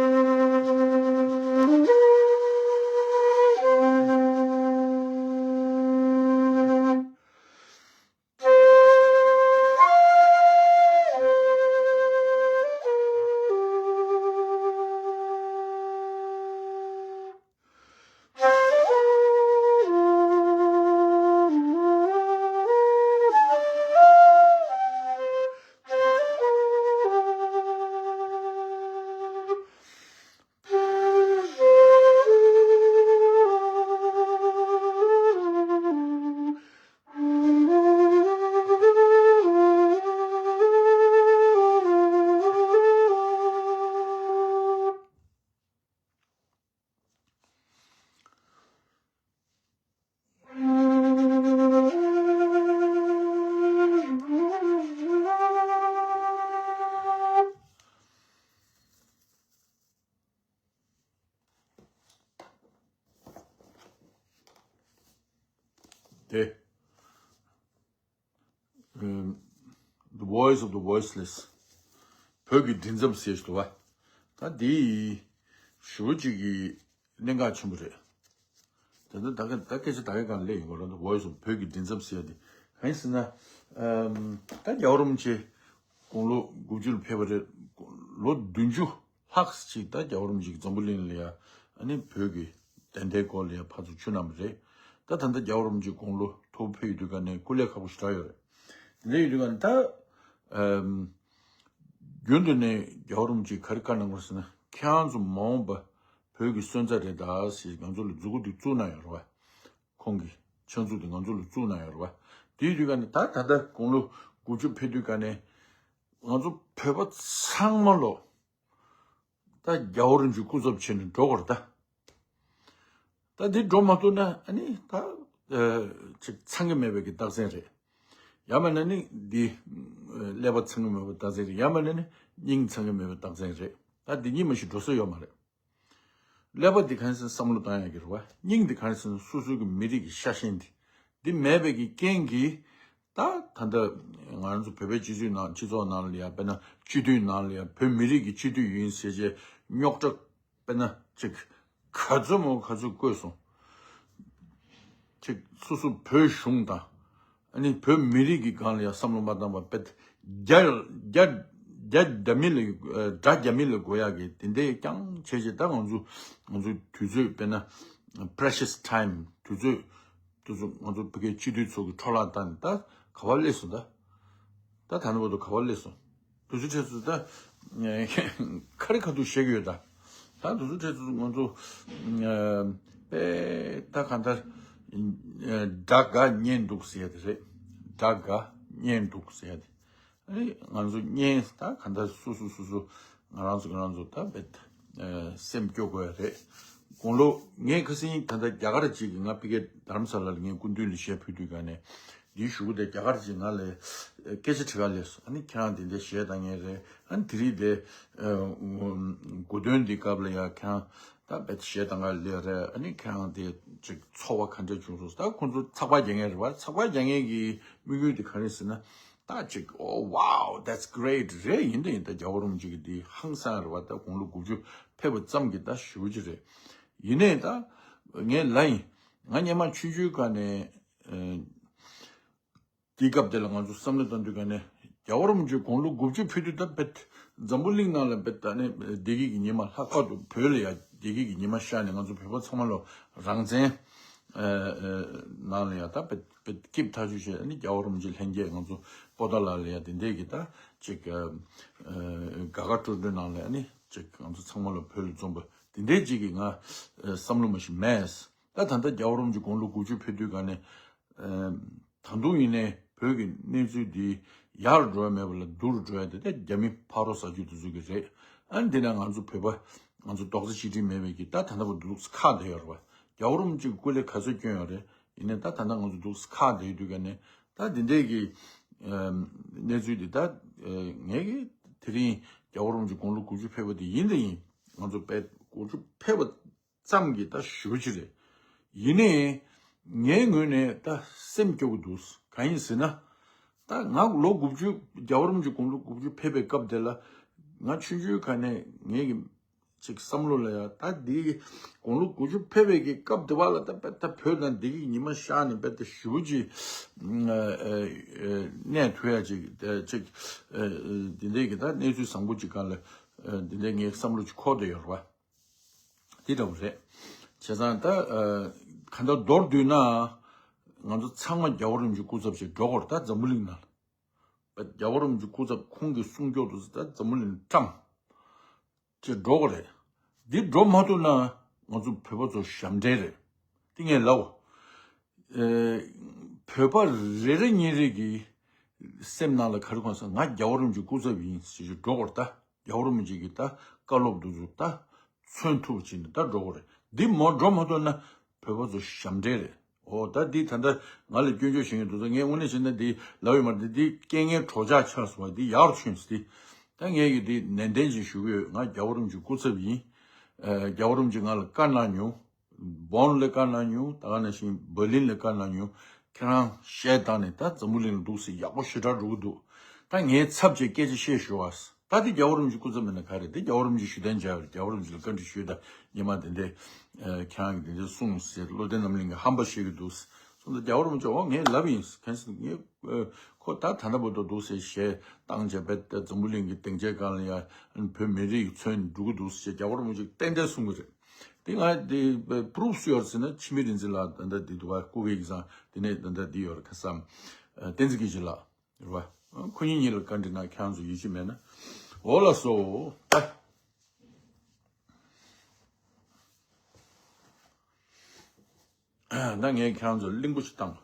དེ། ཨམ། The Voice of the Voiceless། བོད་ཀྱི་མགྲིན་ཚབ་ཟེར་ཞིག་འདུག་བ། ད་འདི་ཞེ་པོ་ཅིག་གི་གནད་འགག་ཆེན་པོ་རེད། ད་ལྟ་ད་ག་ད་སྐད་ཆ་ད་ག་སྒང་སླེབས་ཡོང་གི་རེད། The Voice of བོད་ཀྱི་མགྲིན་ཚབ་ཟེར་ཡ་དེ་གང་ཡིན་ཟེར་ན། ཨམ། ད་རྒྱལ་བ་རིན་པོ་ཆེ་དགུང་ལོ་དགུ་བཅུ་ལ་ཕེབས་པ་རེད། ལོ་བདུན་ཅུ་ལྷག་ཅིག་ད་རྒྱལ་བ་རིན་པོ་ཆེ་གིས་འཛམ་བུ་གླིང་ལ་ཡ་ཨ་ནི་བོད་ཀྱི་བདེན་མཐའི་སྐོར་ལ་ཡ་ཕར་ཚུར་ཆུ་བསྣམས་པ་རེད། ད་ད་ལྟ་རྒྱལ་བ་རིན་པོ་ཆེ་དགུང་ལོ་མཐོ་པོ་ཕེབས་ཡོད་དུས་ག་ནས་སྐུ་ལས་ཁག་པོ་ཞེ་དྲག་ཡོད་རེད། དེ་འདྲ་ཡོད་དུས་ག་ནས་ད་ཨམ། རྒྱུན་དུ་ནས་རྒྱལ་བ་རིན་པོ་ཆེས་ག་རེ་བཀའ་གནང་བ་ཟེར་ན། ཁྱེད་རང་ཚོ་མ་འོངས་པ་བོད་ཀྱི་སོན་རྩ་རེད་ད་ཟེར་ང་ཚོ་ལ་མཛུབ་གུ་དེ་བཙུགས་གནང་ཡོད་རེད་བ། ཁོང་གི་ཕྱག་མཛུབ་དེ་ང་ཚོ་ལ་བཙུགས་གནང་ཡོད་རེད་བ། དེ་ཡོད་དུས་ག་ནས་ད་ད་ལྟ་དགུང་ལོ་དགུ་བཅུ་ཕེབས་དུས་ག་ནས་ང་ཚོ་བོད་པ་ཚང་མ་ལོ། ད་རྒྱལ་བ་རིན་པོ་ཆེ་སྐུ་ཚབ་བྱས་ནས་འགྲོ་དགོས་རེད་ད། ད་འདི་འགྲོ་མ་ཐུབ་ན་ཨ་ནི་ད་ཨ་ཅིག་ཚང་གི་མེད་པའི་གི་རྟགས་མཚན་རེད། ཡང་མིན་ན་ནི་འདི་ཨ་ཀླད་པ་ཚང་གི་མེད་པའི་རྟགས་མཚན་རེད། ཡང་མིན་ན་ནི་སྙིང་ཚང་གི་མེད་པའི་རྟགས་མཚན་རེད། ད་འདི་གཉིས་མ་གཏོགས་འགྲོ་ས་ཡོད་མ་རེད། ཀླད་པ་འདི་གང་ཡིན་ཟེར་ན་བསམ་བློ་བཏང་ཡག་གི་རེད་བ། སྙིང་འདི་གང་ཡིན་ཟེར་ན་སོ་སོ་གི་མི་རིགས་ཀྱི་ཤ་ཞེན་འདི། འདི་མེད་པའི་གི་རྐྱེན་གྱིས་ད་ད་ལྟ་ང་རང་ཚོ་བོད་པའི་སྤྱི་ཚོགས་ནང་སྤྱི་ཚོགས་ནང་ལ་ཡ་དཔེར་ན་སྤྱི་འཐུས་ནང་ལ་ཡ་བོད་མི་རིགས་ཀྱི་སྤྱི་འཐུས་ཡིན་ཟེར་བྱས་རྙོག་དྲ་དཔེར་ན་ཅིག་ག་ཚོད་མོ་ག་ཚོད་བཀོད་སོང་། ཅིག་སོ་སོ་བོད་གཞུང་དང་ཨ་ནི་བོད་མི་རིགས་ཀྱི་སྒང་ལ་ཡ་བསམ་བློ་མ་བཏང་བ་དཔེ་རྒྱ་རྒྱ་རྒྱ་རྒྱ་མི་ལ་དགྲ་རྒྱ་མི་ལ་དགོས་ཡག་གི་དེ་འདྲའི་རྐྱང་བྱས་བྱས་ད་ང་ཚོ་ང་ཚོའི་དུས་ཚོད་དཔེར་ན་precious time དུས་ཚོད་དུས་ཚོད་ང་ཚོ་བོད་སྐད་སྤྱི་འཐུས་ཚོ་གི་འཕྲོ་བརླག་བཏང་ནས་ད་ག་བ་སླེབས་སོང་ད། ད་ད་ནི་བར་དུ་ག་བ་སླེབས་སོང་། དུས་ཚོད་ཁྲིད་ཚོད་ད་ཁ་རི་ཁ་ཐུག་བཤད་ཀྱི་ཡོད་ད། ད་དུས་ཚོད་ཁྲིད་ཚོད་ང་ཚོ་དཔེ་ད་གང་ལྟར་དགྲ་དགའ་གཉེན་སྡུག་ཟེར་ཡ་དེ་རེད། དགྲ་དགའ་གཉེན་སྡུག་ཟེར་ཡ་དེ། ཨེ་ང་ཚོ་གཉེན་ད་གང་ལྟར་སོ་སོ་སོ་སོ་ང་རང་ཚོ་ང་རང་ཚོ་ད་བེད་སེམས་སྐྱོ་དགོས་རེད། དགུང་ལོ་ངས་ཁ་སང་ད་ལྟ་རྒྱ་གར་ཅིག་གིས་ང་ཕ་གིར་རྡ་རམ་ས་ལ་ལ་ངས་སྐུ་མདུན་ལ་གཞས་ཕུལ་དུས་ག་ནས་འདིའི་གཞུག་གུ་དེ་རྒྱ་གར་ཅིག་ང་ལ་སྐད་ཆ་དྲི་ག་སླེབས་སོང་། ཨ་ནི་ཁྱེད་རང་དེ་འདྲའི་གཞས་བཏང་མཁན་རེད། ཨ་ནི་དེ་རིང་དེ་དགུང་སྟོན་འདི་སྐབས་ལ་ཡ་ཁྱེད་རང་ད་བེད་གཞས་བཏང་ག་སླེབས་རེད། ཨ་ནི་ཁྱེད་རང་དེ་ཅིག་ཚོར་བ་ག་འདྲ་བྱུང་སོང་། ད་ཁོང་ཚོ་ཚགས་པར་རྒྱག་མཁན་རེད་བ། ཚགས་པར་རྒྱག་མཁན་གྱི་དམིགས་ཡུལ་དེ་ག་རེ་ཟེར་ན། ད་ཅིག Oh wow, that's great རེད། ཡིན་ད་ཡིན་ད་རྒྱལ་བ་རིན་པོ་ཆེ་གི་འདི་ཧང་སང་རེད་བ། ད་དགུང་ལོ་དགུ་བཅུ་ཕེབས་པ་ཙམ་གྱིས་ད་ཞེ་པོ་ཅིག་རེད། ཡིན་ནའི་ད་ངས་ལབ་ཡིན། ང་སྔོན་མ་ཆུང་ཆུང་སྒང་ནས་ཨ་དེའི་སྐབས་དེ་ལ་ང་ཚོ་བསམ་བློ་བཏང་དུས་སྒང་ནས་ རྒྱལ་བ་རིན་པོ་ཆེ་དགུང་ལོ་དགུ་བཅུ་ཕེབས་དུས་ད་དཔེ་འཛམ་བུ་གླིང་ནང་ལ་དཔེ་ད་ནི་བདེ་སྐྱིད་ཀྱི་ཉི་མ། ལྷག་པར་དུ་བོད་ལ་ཡང་བདེ་སྐྱིད་ཀྱི་ཉི་མ་ཤར་ནས། ང་ཚོ་བོད་པ་ཚང་མ་ལ་རང་བཙན་ནང་ལ་ཡང་ད་དཔེ་དཔེ་སྐྱིད་ཐག་ཆོད་བྱས། ཨ་ནི་རྒྱལ་བ་རིན་པོ་ཆེ་ལྷན་རྒྱས་ང་ཚོ་པོ་ཏཱ་ལ་ལ་ཡང་དེ་འདྲས་ཀྱི་ད་ཅིག་དགའ་དགའ་སྤྲོ་སྤྲོ་ནང་ལ། ཨ་ནི་ཅིག་ང་ཚོ་ཚང་མ་ལ་བོད་ལ་འཛོམས་པ་དེ་འདྲས་ཅིག་གི་ང་བསམ་བློ་མ་ཞིག་མེད། ད་ད་ལྟ་རྒྱལ་བ་རིན་པོ་ཆེ་དགུང་ལོ་དགུ་བཅུ་ཕེབས་དུས་ག་ནས། ད་དུང་ཡིན་ནའི་བོད་ཀྱི་གནས་ཚུལ་འདི་ཡར་འགྲོ་ཡ་མེད་པ་ལ་སྡུག་རུ་འགྲོ་ཡ་དེ་ད་རྒྱ་མི་ཕ་རོལ་ཟ་རྒྱུ་དེ་ཚོ་གི་རེད། ཨ་ནི་འདི་ན་ང་ཚོ་བོད་པ་ང་ཚོ་རྡོག་རྩ་གཅིག་སྒྲིལ་མེད་པའི་གི་ད་ད་ལྟ་བར་འདུག་ཁག་བསྡད་ཡོད་རེད་པ། རྒྱལ་བ་རིན་པོ་ཆེ་སྐུ་ལས་ག་ཚོད་བསྐྱོན་ཡོད་རེད། ཡིན་ནའི་ད་ད་ལྟ་ང་ཚོ་འདུག་ཁག་བསྡད་དུས་ག་ནས། ད་འདི་འདྲས་ཀྱི་གནས་ཚུལ་འདི་ད་ངས་གི་དེ་རིང་རྒྱལ་བ་རིན་པོ་ཆེ་དགུང་ལོ་དགུ་བཅུ་ཕེབས་པ་དེ་ཡིན་དང་ཡིན། ང་ཚོ་དཔེ་དགུ་བཅུ་ཕེབས་པ་ཙམ་གྱིས་ད་ཞེ་པོ་ཅིག་རེད། ཡིན་ནའི་ངའི་ངོས་ནས་ད་སེམས་སྐྱོ་གི་འདུག་གང་ཡིན་ཟེར་ན། ད་ང་ལོ་དགུ་བཅུ་རྒྱལ་བ་རིན་པོ་ཆེ་དགུང་ལོ་དགུ་བཅུ་ཕེབས་པའི་སྐབས་དེ་ལ། ང་ཆུང་ཆུང་ག་ནས་ངའི་གི་ཅིག་བསམ་བློ་ལ་ཡ། ད་འདི་དགུང་ལོ་དགུ་བཅུ་ཕེབས་པའི་གི་སྐབས་དེ་བ་ལ་ད་དཔེ་ད་བོད་ནང་བདེ་སྐྱིད་ཉི་མ་ཤར་ནས་དཔེ་ད་ཞེ་པོ་ཅིག་གནས་ཐུབ་ཡ་ཅིག་ཅིག་འདི་འདྲའི་གི་ད་གནས་ཚུལ་བཟང་པོ་ཅིག་སྒང་ལ་འདི་འདྲའི་ངའི་བསམ་བློ་ཅིག་འཁོར་བསྡད་ཡོད་རེད་པ། དེ་འདྲ་བོ་རེད། བྱས་ཙང་ད་ཨ་གང་ལྟར་མདོར་བསྡུས་ན། ང་ཚོ་ཚང་མ་རྒྱལ་བ་རིན་པོ་ཆེའི་སྐུ་ཚབ་བྱས་འགྲོ་དགོས་རེད། ད་འཛམ་བུ་གླིང་ནང་ལ་རྒྱལ་བ་རིན་པོ་ཆེའི་སྐུ་ཚབ་ཁོང་གི་གསུང་སྐྱོར་དུ་ད་འཛམ་བུ་གླིང་བཀྲམ་བྱས་འགྲོ་དགོས་རེད། འདི་འགྲོ་མ་ཐུབ་ན་ང་ཚོ་བོད་པ་ཚོ་ཞབས་འདྲེན་རེད། དེ་ངས་ལབ། ཨེ། བོད་པ་རེ་རེ་གཉིས་རེ་གི་སེམས་ནང་ལ་ག་རེ་གང་ཟེར། ང་རྒྱལ་བ་རིན་པོ་ཆེའི་སྐུ་ཚབ་ཡིན་ཟེར་ཞིག་འགྲོ་དགོས་རེད། ད་རྒྱལ་བ་རིན་པོ་ཆེ་གི་ད་བཀའ་སློབ་འདི་ཚོ་ད་མཚོན་ཐུབ་པ་བྱས་ནས་ད་འགྲོ་དགོས་རེད། འདི་མ་འགྲོ་མ་ཐུབ་ན་བོད་པ་ཚོ་ཞབས་འདྲེན་རེད། འོ་ད་འདི་ད་ལྟ་ང་ལ་སྐྱོན་བརྗོད་བྱེད་མཁན་འདུག་ད་ངས་དངོས་གནས་བྱས་ན་འདི་ལབ་ཡོད་མ་རེད། འདི་འདི་རྐྱེན་ངན་གྲོགས་ཆགས་ཆགས་སོང་བ་འདི་ཡག་རུ་ཕྱིན་སོང་། འདི་ད་ངས་ཀྱི་འདི་ནན་ཏན་ཅིག་ཞུ་གི་ཡོད། ང་རྒྱལ་བ་རིན་པོ་ཆེའི་སྐུ་ཚབ་ཡིན། ཨ། རྒྱལ་བ་རིན་པོ་ཆེས་ང་ལ་བཀའ་གནང་མྱོང་། བོན་ལ་བཀའ་གནང་མྱོང་། ད་ག་ནང་བཞིན་འབར་ལིན་ལ་བཀའ་གནང་མྱོང་། ཁྱེད་རང་གཞས་བཏང་ནས་ད་འཛམ་བུ་གླིང་ལ་འདུག་སེ་ཡག་པོ་ཞེ་དྲག་འགྲོ་གི་འདུག་ད་ངའི་ཚབ་བྱས་སྐད་ཆ་བཤད་ཞུ་བ། ད་དེ་རྒྱལ་བ་རིན་པོ་ཆེའི་སྐུ་ཚབ་མིན་ན་ག་རེད། དེ་རྒྱལ་བ་རིན་པོ་ཆེ་ཞུ་དན་བྱ་བར་རྒྱལ་བ་རིན་པོ་ཆེ་ལ་བཀའ་འདྲི་ཞུས་དང་། ཉི་མ་དེ་འདྲས་ཁྱེད་རང་གིས་དེ་འདྲས་གསུངས་ཟེར། བློ་ལྡན་རྣམ་གླིང་གིས་ཧམ་པ་བཤད་ཀྱི་འདུག་གསུངས་དང་། རྒྱལ་བ་རིན་པོ་ཆེ། འོ་ངས་ལབ་ཡིན། གང་ཟེར་ངས་ཁོ་ད་ད་ལྟ་བར་དུ་འདུག་སེ་གཞས་བཏང་བྱས་པས་ད་འཛམ་བུ་གླིང་གི་སྡིངས་ཆའི་སྒང་ལ་ཡང་བོད་མི་རིགས་ཀྱི་མཚོན་འགྲོ་གི་འདུག་ཟེར་རྒྱལ་བ་རིན་པོ་ཆེས་ཏན་ཏན་གསུང་གི་རེད། དེ་ང་དེ་པུ་རུབ་སུ་ཡོད་ཟེར་ན་འཆི་མེད་རིག་འཛིན་ལགས། ད་ལྟ་འདི་འདུག་བ། སྐུ་སྒེར་གྱི་སང་དེ་ནས་ད་ལྟ་འདི་ཡོད་རེད། ཁ་སང་བསྟན་འཛིན་སྐྱིད་ཆེ་ལགས་རེད་བ། ཁོ་གཉིས་གཉིས་ལ་བཀའ་འདྲི་གནང་། ཁྱེད་རང་ཚོ་ཡིད་ཆེས་མེད་ན། འོ་ལགས་སོ། ད་ད་ངས་ཁྱེད་རང་ཚོ་གླིང་བུ་ཞིག་བཏང་།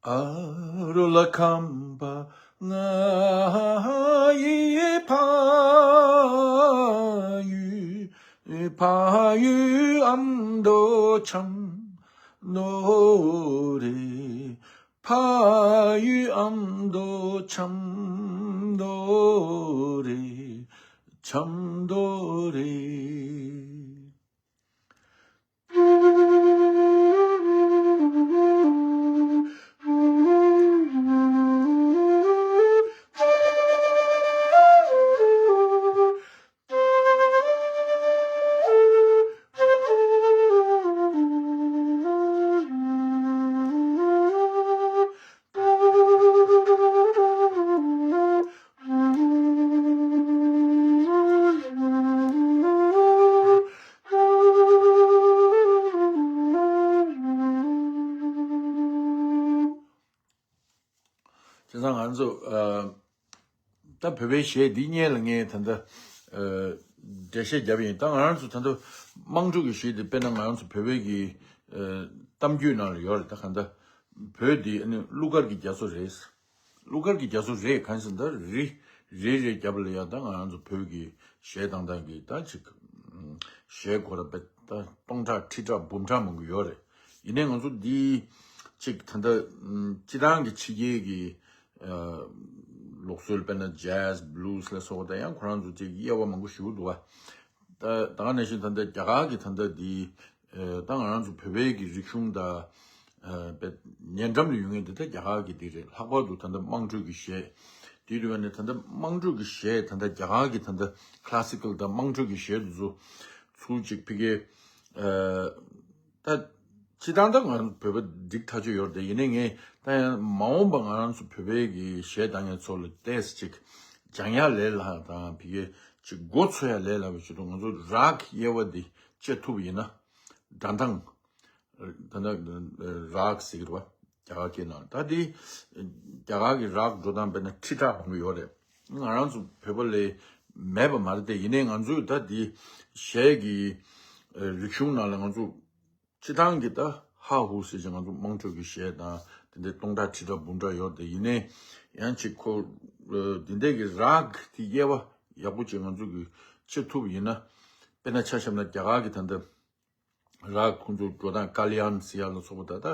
ཨ་རོ་ལ་ཁམས་པ་ང་ཡི་ཕ་ཡུལ། ཕ་ཡུལ་ཨ་མདོ་ཆབ་མདོ་རེད། ཕ་ཡུལ་ཨ་མདོ་ཆབ་མདོ་རེད། ཆབ་མདོ་རེད། བྱས་ཙང་ང་ཚོ་ཨ་ད་བོད་པའི་གཞས་འདི་སྔོན་ལ་ངས་ད་ལྟ་ཨ་འགྲེལ་བཤད་བརྒྱབ་ཡིན། ད་ང་རང་ཚོ་ད་ལྟ་དམངས་ཁྲོད་ཀྱི་གཞས་འདི་དཔེར་ན་ང་རང་ཚོ་བོད་པའི་གི་ཨ་གཏམ་རྒྱུད་ནང་ལ་ཡོད་རེད། ད་གང་ལྟར་བོད་འདི་ཨ་ནི་གླུ་གར་གྱི་རྒྱ་མཚོ་རེད། གླུ་གར་གྱི་རྒྱ་མཚོ་རེད། གང་ཟེར་ན་ད་རི་རི་རེ་རྒྱབ་ལ་ཡ་ད་ང་རང་ཚོ་བོད་ཀྱི་གཞས་དང་ད་གི་ད་ཅིག་གཞས་གོ་ར་པེ་ད་སྟོང་ཕྲག་ཁྲི་ཕྲག་འབུམ་ཕྲག་མང་པོ་ཡོད་རེད། ཡིན་ནའི་ང་ཚོ་འདི་ཅིག་ད་ལྟ་སྤྱི་བཏང་གི་ཕྱི་རྒྱལ་གྱི་ལུགས་སྲོལ་དཔེར་ན་ཇེ་ཛི་བྷུ་ལུ་སི་ལ་སོགས་པ་ད་ཡང་ཁོ་རང་ཚོ་ཅིག་དབྱེ་བ་མང་པོ་ཞིག་འདུག་བ། ད་ད་ག་ནང་བཞིན་ད་ལྟ་རྒྱ་གར་གྱི་ད་ལྟ་འདི་ད་ང་རང་ཚོ་བོད་པའི་གི་རིག་གཞུང་དང་ཉེ་འགྲམ་ལ་ཡོད་མཁན་འདི་ད་རྒྱ་གར་གྱི་འདི་རེད། ལྷག་པར་དུ་ད་ལྟ་དམངས་ཁྲོད་ཀྱི་གཞས་དེ་དུས་ནས་ད་ལྟ་དམངས་ཁྲོད་ཀྱི་གཞས་ད་ལྟ་རྒྱ་གར་གྱི་ད་ལྟ་ཁ་ལ་སི་ཀལ་དང་དམངས་ཁྲོད་ཀྱི་གཞས་འདི་ཚོ་ཚུར་ཅིག་ཕ་གིའི་ད་སྤྱི་བཏང་ད་ང་བོད་པ་འགྲིག་ཐག་ཆོད་ཡོད་རེད། ཡིན་ནའི་ངས་ད་ཡང་མ་འོངས་པ་ང་རང་ཚོ་བོད་པའི་གི་གཞས་བཏང་མཁན་ཚོ་ལ་ཏོག་ཙམ་ཅིག་སྦྱང་ཡ་ལས་སླ་དང་ཕ་གིའི་ཅིག་མགོ་ཚོད་ཡ་ལས་སླ་བའི་ཆེད་དུ་ང་ཚོ་རག་དབྱེ་བ་འདི་བཅད་ཐུབ་ཡིན་ན། སྒྲ་གདངས། ད་ལྟ་རག་ཟེར་གྱི་རེད་བ། རྒྱ་གར་སྐད་ནང་ད་འདི་རྒྱ་གར་གྱི་རག་འགྲོ་སྟངས་དཔེར་ན་ཁྲི་ཕྲག་མང་པོ་ཡོད་རེད། ང་རང་ཚོ་བོད་པ་ལ་མེད་པ་མ་རེད་དེ། ཡིན་ནའི་ང་ཚོས་ད་འདི་གཞས་ཀྱི་རིག་གཞུང་ནང་ལ་ང་ཚོ་སྤྱི་བཏང་གི་ད་ཧ་ཧུ་ཟེར་ཅིག་ང་ཚོ་དམངས་ཁྲོད་ཀྱི་གཞས་དང་དེ་འདྲའི་སྟོང་ཕྲག་ཁྲི་ཕྲག་འབུམ་ཕྲག་ཡོད་རེད་དེ། ཡིན་ནའི་ཡང་ཅིག་ཁོ་འདི་འདྲའི་གི་རག་གི་དབྱེ་བ་ཡག་པོ་ཅིག་ང་ཚོ་གི་བཅད་ཐུབ་ཡིན་ན། དཔེར་ན་ཆ་བཞག་ན་རྒྱ་གར་གྱི་ད་ལྟ་རག་ཁོང་ཚོ་འགྲོ་སྟངས་ཀ་ལི་ཡན་ཟེར་ཡ་ལ་སོགས་པ་ད་ལྟ་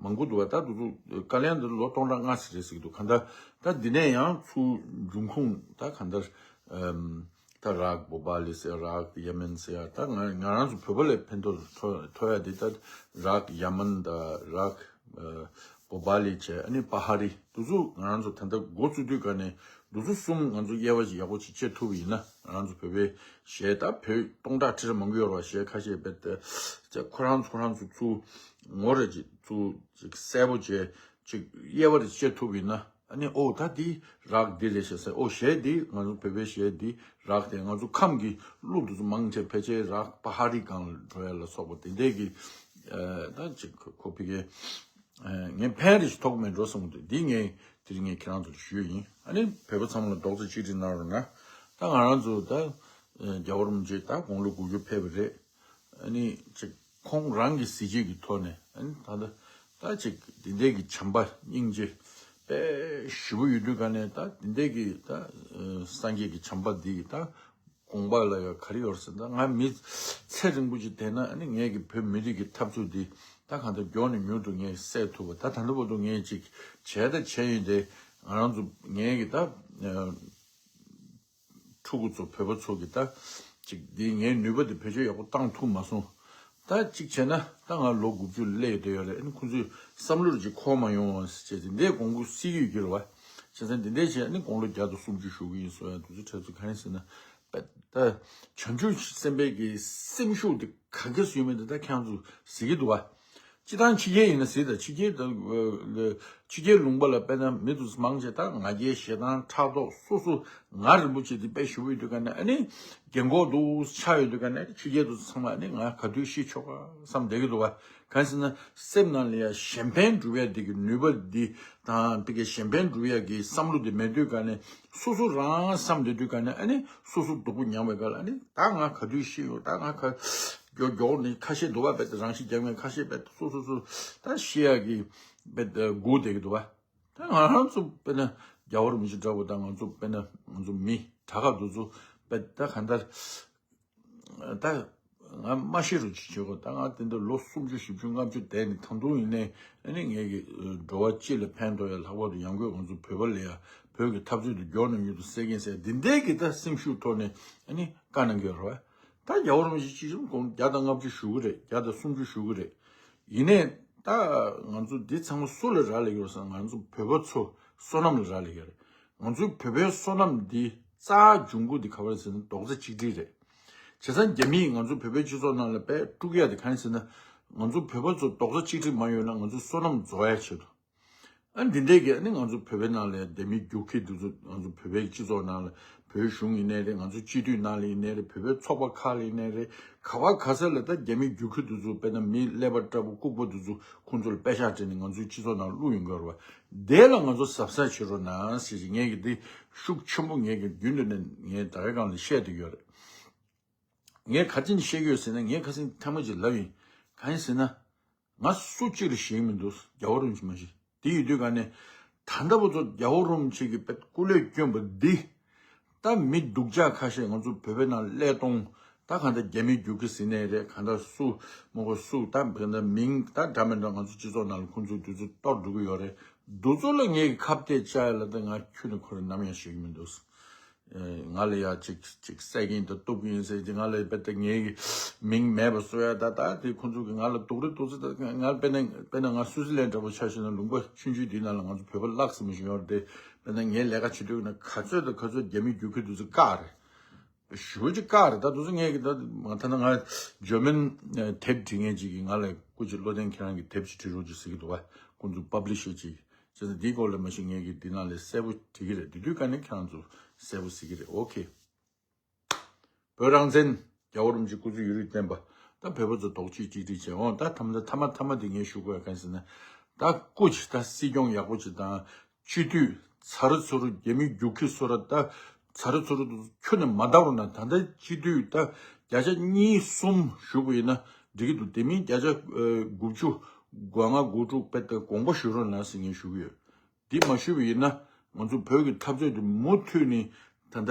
མང་པོ་འདུག་བ། ད་དུ་ཚོ་ཀ་ལི་ཡན་འདི་ལོ་སྟོང་ཕྲག་ལྔ་ཙམ་རེད་ཟེར་གྱི་འདུག་གང་ལྟར་ད་འདི་ནས་ཡང་ཚུར་འབྱུང་ཁུངས་ད་གང་ལྟར་ཨམ་ད་རག་བོ་པ་ལི་ཟེར་རག་ཡ་མན་ཟེར་ཡ། ད་ང་ང་རང་ཚོ་བོད་པ་ལ་ཕན་ཐོགས་ཐོ་ཐོ་ཡ་འདི་ད་རག་ཡ་མན་ད་རག་བོ་པ་ལི་བྱས་ཨ་ནི་པ་ཧ་རི་འདུ་ཚོ་ང་རང་ཚོ་ད་ལྟ་འགོ་བཙུགས་དུས་ག་ནས་འདུ་ཚོ་གསུམ་ང་ཚོ་དབྱེ་བ་ཞིག་ཡག་པོ་ཞིག་བཅད་ཐུབ་ཡིན་ན། ང་རང་ཚོ་བོད་པའི་གཞས་ད་བོད་སྟོང་ཕྲག་ཁྲི་ཕྲག་མང་པོ་ཡོད་རེད་བ། གཞས་ཁ་ཤས་རྦད་དེ་ཁོ་རང་ཚོ་ཁོ་རང་ཚོ་ཚུར་ངོ་རེ་ཅིག་ཚུར་ཅིག་གསལ་པོ་བྱས་ཅིག་དབྱེ་བ་རེ་བཅད་ཐུབ་ཡིན་ན། ཨ་ནི་ཨོ་ད་འདི་རག་འདི་རེད་ཤག་ཟེར། ཨོ་གཞས་འདི་ང་ཚོ་བོད་པའི་གཞས་འདི་རག་དེ་ང་ཚོ་ཁམས་ཀྱི་གླུ་འདི་ཚོ་མང་ཆེ་ཕལ་ཆེར་རག་པ་ཧ་རི་སྒང་ལ་འགྲོ་ཡ་ལ་སོགས་པ་དེ་འདྲས་ཀྱི་ཨ་ད་ཅིག་ཁོ་ཕ་གིའི་ངས་ཕན་རེ་ཞིག་ཐོགས་མེད་འགྲོ་བསམ་གྱི་འདུག་འདི་ངས་དེ་རིང་ངས་ཁྱེད་རང་ཚོ་ལ་ཞུས་ཡིན། ཨ་ནི་བོད་པ་ཚང་མ་ལ་རྡོག་རྩ་གཅིག་སྒྲིལ་གནང་རོགས་གནང་། ད་ང་རང་ཚོ་ད་རྒྱལ་བ་རིན་པོ་ཆེ་ད་དགུང་ལོ་དགུ་བཅུ་ཕེབས་པ་རེད། ཨ་ནི་ཅིག་ཁོང་རང་གི་གཟི་བརྗིད་ཀྱི་ཐོག་ནས་ཨ་ནི་ད་ལྟ་ད་ཅིག་འདི་འདྲའི་གི་བྱམས་པ་སྙིང་རྗེ་དཔེ་ཞེ་པོ་ཡོད་དུས་ག་ནས་ད་འདི་འདྲའི་གི་ད་སངས་རྒྱས་ཀྱི་བྱམས་པ་འདི་ད་དགོངས་པ་ལ་ཡང་ག་རེ་ཡོད་ཟེར་ན། ང་མི་ཚེ་རིང་པོ་ཅིག་བསྡད་ན་ཨ་ནི་ངས་ཀྱི་བོད་མི་རིགས་ཀྱི་འཐབ་རྩོད་འདི་ད་གང་ལྟར་མགྱོགས་ནས་མྱུར་དུ་ངས་སེལ་ཐུབ་པ། ད་ད་ལྟ་བར་དུ་ངས་ཅིག་བྱས་ད་བྱས་ཡིན་ཏེ། ང་རང་ཚོ་ངས་ཀྱི་ད་ཕྲུ་གུ་ཚོ་བོད་པ་ཚོ་གི་ད་ཅིག་འདི་ངའི་ནུས་པ་འདི་བེད་སྤྱོད་ཡག་པོ་བཏང་ཐུབ་མ་སོང་། ད་ཅིག་བྱས་ན་ད་ང་ལོ་དགུ་བཅུ་སླེབས་བསྡད་ཡོད་རེད། ཨ་ནི་ཁོང་ཚོས་བསམ་བློ་ཅིག་འཁོར་མ་ཡོང་བ་ཟེར་བྱས་ཏེ་འདི་དགོངས་པ་སྲིད་ཡོད་ཀྱི་རེད་བ། བྱས་ཙང་འདི་འདྲས་བྱས་ཨ་ནི་དགུང་ལོ་བརྒྱ་དང་སུམ་ཅུ་བཞུགས་ཀྱི་ཡིན་གསུང་ཡ་འདུག་ཚེ་ཁྲལ་ཚོ་ག་རེ་ཟེར་ན། ད་བྱང་ཆུབ་སེམས་དཔའི་གི་སེམས་ཤུགས་དེ་ག་གེ་སུ་ཡོད་མེད་དེ་ད་ཁྱེད་རང་ཚོ་གཟིགས་ཀྱི་འདུག་བ། སྤྱི་བཏང་ཕྱི་རྒྱལ་ཡིན་ན་གཟིགས་དང་། ཕྱི་རྒྱལ་ད་ཕྱི་རྒྱལ་ལུང་པ་ལ་དཔེར་ན་མི་དེ་ཚོ་མང་ཆེ་ད་ང་རྒྱལ་ཞེ་སྡང་ཕྲག་དོག་སོ་སོ་ང་རིན་པོ་ཆེ་དེ་དཔེ་ཞེ་པོ་ཡོད་དུས་ག་ནས་ཨ་ནི་རྒན་གོག་འདུག་ཆགས་ཡོད་དུས་ག་ནས་ཕྱི་རྒྱལ་དེ་ཚོ་ཚང་མ་ཨ་ནི་ང་ག་དུས་ཤི་ཆོག་ག་བསམ་བསྡད་ཀྱི་འདུག་བ། གང་ཟེར་ན་སེམས་ནང་ལ་ཡ་གཞན་ཕན་སྒྲུབ་ཡ་དེ་གི་ནུས་པ་འདི་དང་དེ་གི་གཞན་ཕན་སྒྲུབ་ཡ་གི་བསམ་བློ་དེ་མེད་དུས་ག་ནས་སོ་སོ་རང་བསམ་བསྡད་དུས་ག་ནས་ཨ་ནི་སོ་སོ་སྡུག་པོ་མྱངས་པའི་སྐབས་ལ་ཨ་ནི་ད་ང་ག་དུས་ཤི་ཡོང་། ད་ང་ག་མགྱོགས་མགྱོགས་ནས་ཁ་ཤས་འདུག་བ། དཔེ་དེ་རང་ཤི་རྒྱག་མཁན་ཁ་ཤས་དཔེ་སོ་སོ་སོ་ད་ཤི་ཡ་གི་ དཔེ་སྒུག་བསྡད་ཀྱི་འདུག་བ། ད་ང་རང་ཚོ་དཔེར་ན་རྒྱལ་བ་རིན་པོ་ཆེ་འདྲ་བོ་དང་ང་ཚོ་དཔེར་ན་ང་ཚོ་མི་དྲག་ཁག་འདུག་ཚོ་དཔེ་ད་གང་ལྟར་ད་ང་མ་ཤི་རུ་ཅིག་བྱེད་དགོས། ད་ང་དེ་འདྲ་ལོ་སུམ་ཅུ་བཞི་བཅུ་ལྔ་བཅུ་བསྡད་ནས་ད་དུང་ཡིན་ནའི་ཨ་ནི་ངེད་ཀྱི་འགྲོ་བ་སྤྱི་ལ་ཕན་ཐོགས་ཡ་ལྷག་པར་དུ་ཡང་སྒོས་ང་ཚོ་བོད་པ་ལ་ཡ་བོད་ཀྱི་འཐབ་རྩོད་དུ་མགྱོགས་ནས་མྱུར་དུ་སེལ་གྱིན་ཟེར་འདི་འདྲའི་གི་ད་སེམས་ཤུགས་ཐོག་ནས་ཨ་ནི་བཀའ་གནང་གི་ཡོད་རེད་བ། ད་རྒྱལ་བ་རིན་པོ་ཆེ་སྤྱི་ཟླ་གོང་བརྒྱ་དང་ལྔ་བཅུ་བཞུགས་ཀྱི་རེད། བརྒྱ་དང་སུམ་ཅུ་བཞུགས་ཀྱི་རེད། ཡིན་ནའི་ད་ང་ཚོ་འདི་ཚང་མ་སུ་ལ་རག་ལས་ཡོད་ཟེར་ན་ང་ཚོ་བོད་པ་ཚོ་བསོད་ནམས་ལ་རག་ལས་ཡོད་རེད། ང་ཚོའི་བོད་པའི་བསོད་ནམས་འདི་རྩ་བ་འབྱུང་ཁུངས་འདི་ག་པར་ཟེར་ན་རྡོག་རྩ་གཅིག་སྒྲིལ་རེད། བྱས་ཙང་རྒྱ་མིས་ང་ཚོ་བོད་པའི་སྤྱི་ཚོགས་ནང་ལ་དཔེ་དཀྲུག་ཡ་དེ་གང་ཡིན་ཟེར་ན། ང་ཚོ་བོད་པ་ཚོ་རྡོག་རྩ་གཅིག་སྒྲིལ་མ་ཡོད་ན་ང་ཚོའི་བསོད་ནམས་རྫོགས་ཡ་ཆེད་དུ། ཨ་འདི་འདྲས་ཀྱི་ཨ་ནི་ང་ཚོ་བོད་པའི་ནང་ལ་ལྡེ་མིག་རྒྱུག་ཁྱི་འདི་ཚོ་ང་ཚོ་བོད་པའི་སྤྱི་ཚོགས་ནང་ལ་བོད་གཞུང་ཡིན་ནའི་རེད། ང་ཚོའི་སྤྱི་འཐུས་ནང་ལ་ཡིན་ནའི་རེད། བོད་པའི་ཚོགས་པ་ཁག་ལ་ཡིན་ནའི་རེད། ག་བ་ག་ས་ལ་ད་ལྡེ་མིག་རྒྱུག་ཁྱི་འདི་ཚོ་དཔེར་ན་མི་ཀླད་པ་སྐྲ་བོ་ལྐུགས་པ་འདི་ཚོ་ཁོང་ཚོ་ལ་པད་ཤག་སྤྲད་ནས་ང་ཚོའི་སྤྱི་ཚོགས་ནང་བླུགས་ཡོང་གི་ཡོད་རེད་བ། དེ་ལ་ང་ཚོ་གཟབ་གཟབ་བྱེད་རོགས་གནང་ཟེར་ཞིག་ངས་ཀྱི་འདི་ཤུགས་ཆེན་པོ་ངས་ཀྱི་རྒྱུན་དུ་ནས་ངས་ད་གའི་སྒང་ལ་བཤད་བསྡད་ཡོད་རེད། ངས་ག་ཅིན་བཤད་ཀྱི་ཡོད་ཟེར་ན་ངས་ཁ་སང་ཐེངས་མ་གཅིག་ལབ་ཡིན། གང་ཡིན་ཟེར་ན། ང་སུ་གཅིག་ལ་ཞེད་མི་འདུག་རྒྱལ་བ་རིན་པོ་ཆེ་མ་གཞི། དེ་ཡིན་དུས་ག་ནས་ད་ལྟ་བུ་ཚོ་རྒྱལ་བ་རིན་པོ་ཆེ་གི་དཔེ་སྐུ་ལས་བསྐྱོན་པ་འདི། ད་མི་སྡུག་ཅག་ཁ་ཤས་ང་ཚོ་བོད་པའི་ནང་ཀླད་སྟོང་། ད་གང་ལྟར་རྒྱ་མིའི་རྒྱུག་ཁྱི་ཟིན་ནའི་རེད། གང་ལྟར་སུ་མོ་གོ་སུ་ད་གང་ལྟར་མིང་ད་འདྲ་མི་འདྲ་ང་ཚོ་སྤྱི་ཚོགས་ནང་ལ་ཁོང་ཚོས་དུས་ཚོད་གཏོར་འགྲོ་གི་ཡོད་རེད། འདི་ཚོ་ལ་ངས་ཁ་གཏད་བཅག་ཡ་ལ་ད་ང་ཁྱོན་ནས་ཁོ་རང་ནམ་ཡང་ཞེད་ཀྱི་མི་འདུག་ང་ལ་ཡ་ཅིག་ཅིག་བསད་ཀྱིན་དང་གཏུབ་ཀྱིན་ཟེར་གྱི་ང་ལ་དཔེ་ད་ངའི་མིང་མེད་པ་བཟོ་ཡ་ད་ད་དེ་ཁོང་ཚོ་གི་ང་ལ་སྡུག་རུ་སྡུག་ཚོད་ད་ང་དཔེ་ན་དཔེ་ན་ང་སུའུ་ཙི་ལན་འདྲ་པོ་ཆ་བཞག་ན་ལུང་པ་ཆུང་ཆུང་འདི་ནང་ལ་ང་ཚོ་བོད་པ་ལྷག་ཙམ་ཞིག་ཡོད་རེད་དེ། དཔེ་ན་ངའི་ལས་ཀ་བྱེད་དུས་ན་ག་ཚོད་དང་ག་ཚོད་རྒྱ་མི་རྒྱུག་ཁྱི་འདི་ཚོ་བཀག་རེད། ཞུ་ཅིག་བཀག་རེད། ད་འདི་ཚོ་ངས་གི་ད་ང་ད་ན་ང་ཇར་མན་དེབ་བྲིས་མཁན་ཅིག་གིས་ང་ལ་སྐུ་མཁྱེན་བློ་ལྡན་ཁྱེད་རང་གི་དེབ་ཅིག་བྲིས་རོགས་ཅིག་ཟེར་གི་འདུག་བ། ཁོང་ཚོ་པབ་ལི་ཤར་ཅིག་བྱས་ཙང་འདིའི་སྐོར་ལ་མ་གཞི་ངས་ཀྱིས་འདི་ནང་ལས་གསལ་པོ་བྲིས་ཀྱི་རེད། དེ་དུས་ཀ་ནས་ཁྱེད་རང་ཚོ་གསལ་པོ་གཟིགས་ཀྱི་རེད། ཨོ་ཁེ། བོད་རང་བཙན། རྒྱལ་བ་རིན་པོ་ཆེ་སྐུ་ཚེ་ཡུན་རིང་བརྟན་པ། ད་བོད་པ་ཚོ་རྡོག་གཅིག་གཅིག་སྒྲིལ་བྱས་འོང་ད་ཐ་མ་ཐ་མ་ཐ་མ་དེ་ངས་ཞུ་དགོས་ཡ་གང་ཟེར་ན། ད་སྐུ་མཁྱེན་ད་སྲིད་སྐྱོང་ཡག་པོ་ཅིག་དང་། སྤྱི་འཐུས་ཚ་རུ་ཚུ་རུ་རྒྱ་མི་རྒྱུག་ཁྱི་ཚུ་ར་ད་ཚ་རུ་ཚུ་རུ་དུ་ཁྱོན་ནས་མ་བརྡབ་རོགས་གནང་། ད་ལྟ་སྤྱི་འཐུས་ད་བརྒྱ་ཆ་གཉིས་གསུམ་ཞུ་དགོས་ཡིན་ན་འགྲིག་གི་འདུག་དེ་མིན་བརྒྱ་ཆ་དགུ་བཅུ་གོ་ལྔ་གོ་དྲུག་དཔེ་ད་དགོངས་པ་ཞུ་རོགས་གནང་ཟེར་ངས་ཞུ་གི་ཡོད། འདི་མ་ཞུས་པ་ཡིན་ན་ང་ཚོ་བོད་ཀྱི་འཐབ་རྩོད་འདི་མུ་མཐུད་ནས་ད་ལྟ་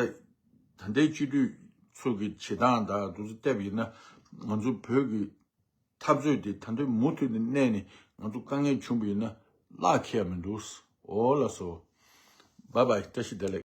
ད་ལྟའི་སྤྱི་འཐུས་ཚོ་གི་བྱེད་སྟངས་དང་དུ་བལྟས་པ་ཡིན་ན་ང་ཚོ་བོད་ཀྱི་འཐབ་རྩོད་འདི་ད་ལྟའི་མུ་མཐུད་ནས་གནས་ནས་ང་ཚོ་དཀའ་ངལ་བྱུང་བ་ཡིན་ན་བརླག་ཁེ་ཡ་མི་འདུག་འོ་ལགས་སོ། བཱའི་བཱའི། བཀྲ་ཤིས་བདེ་ལེགས།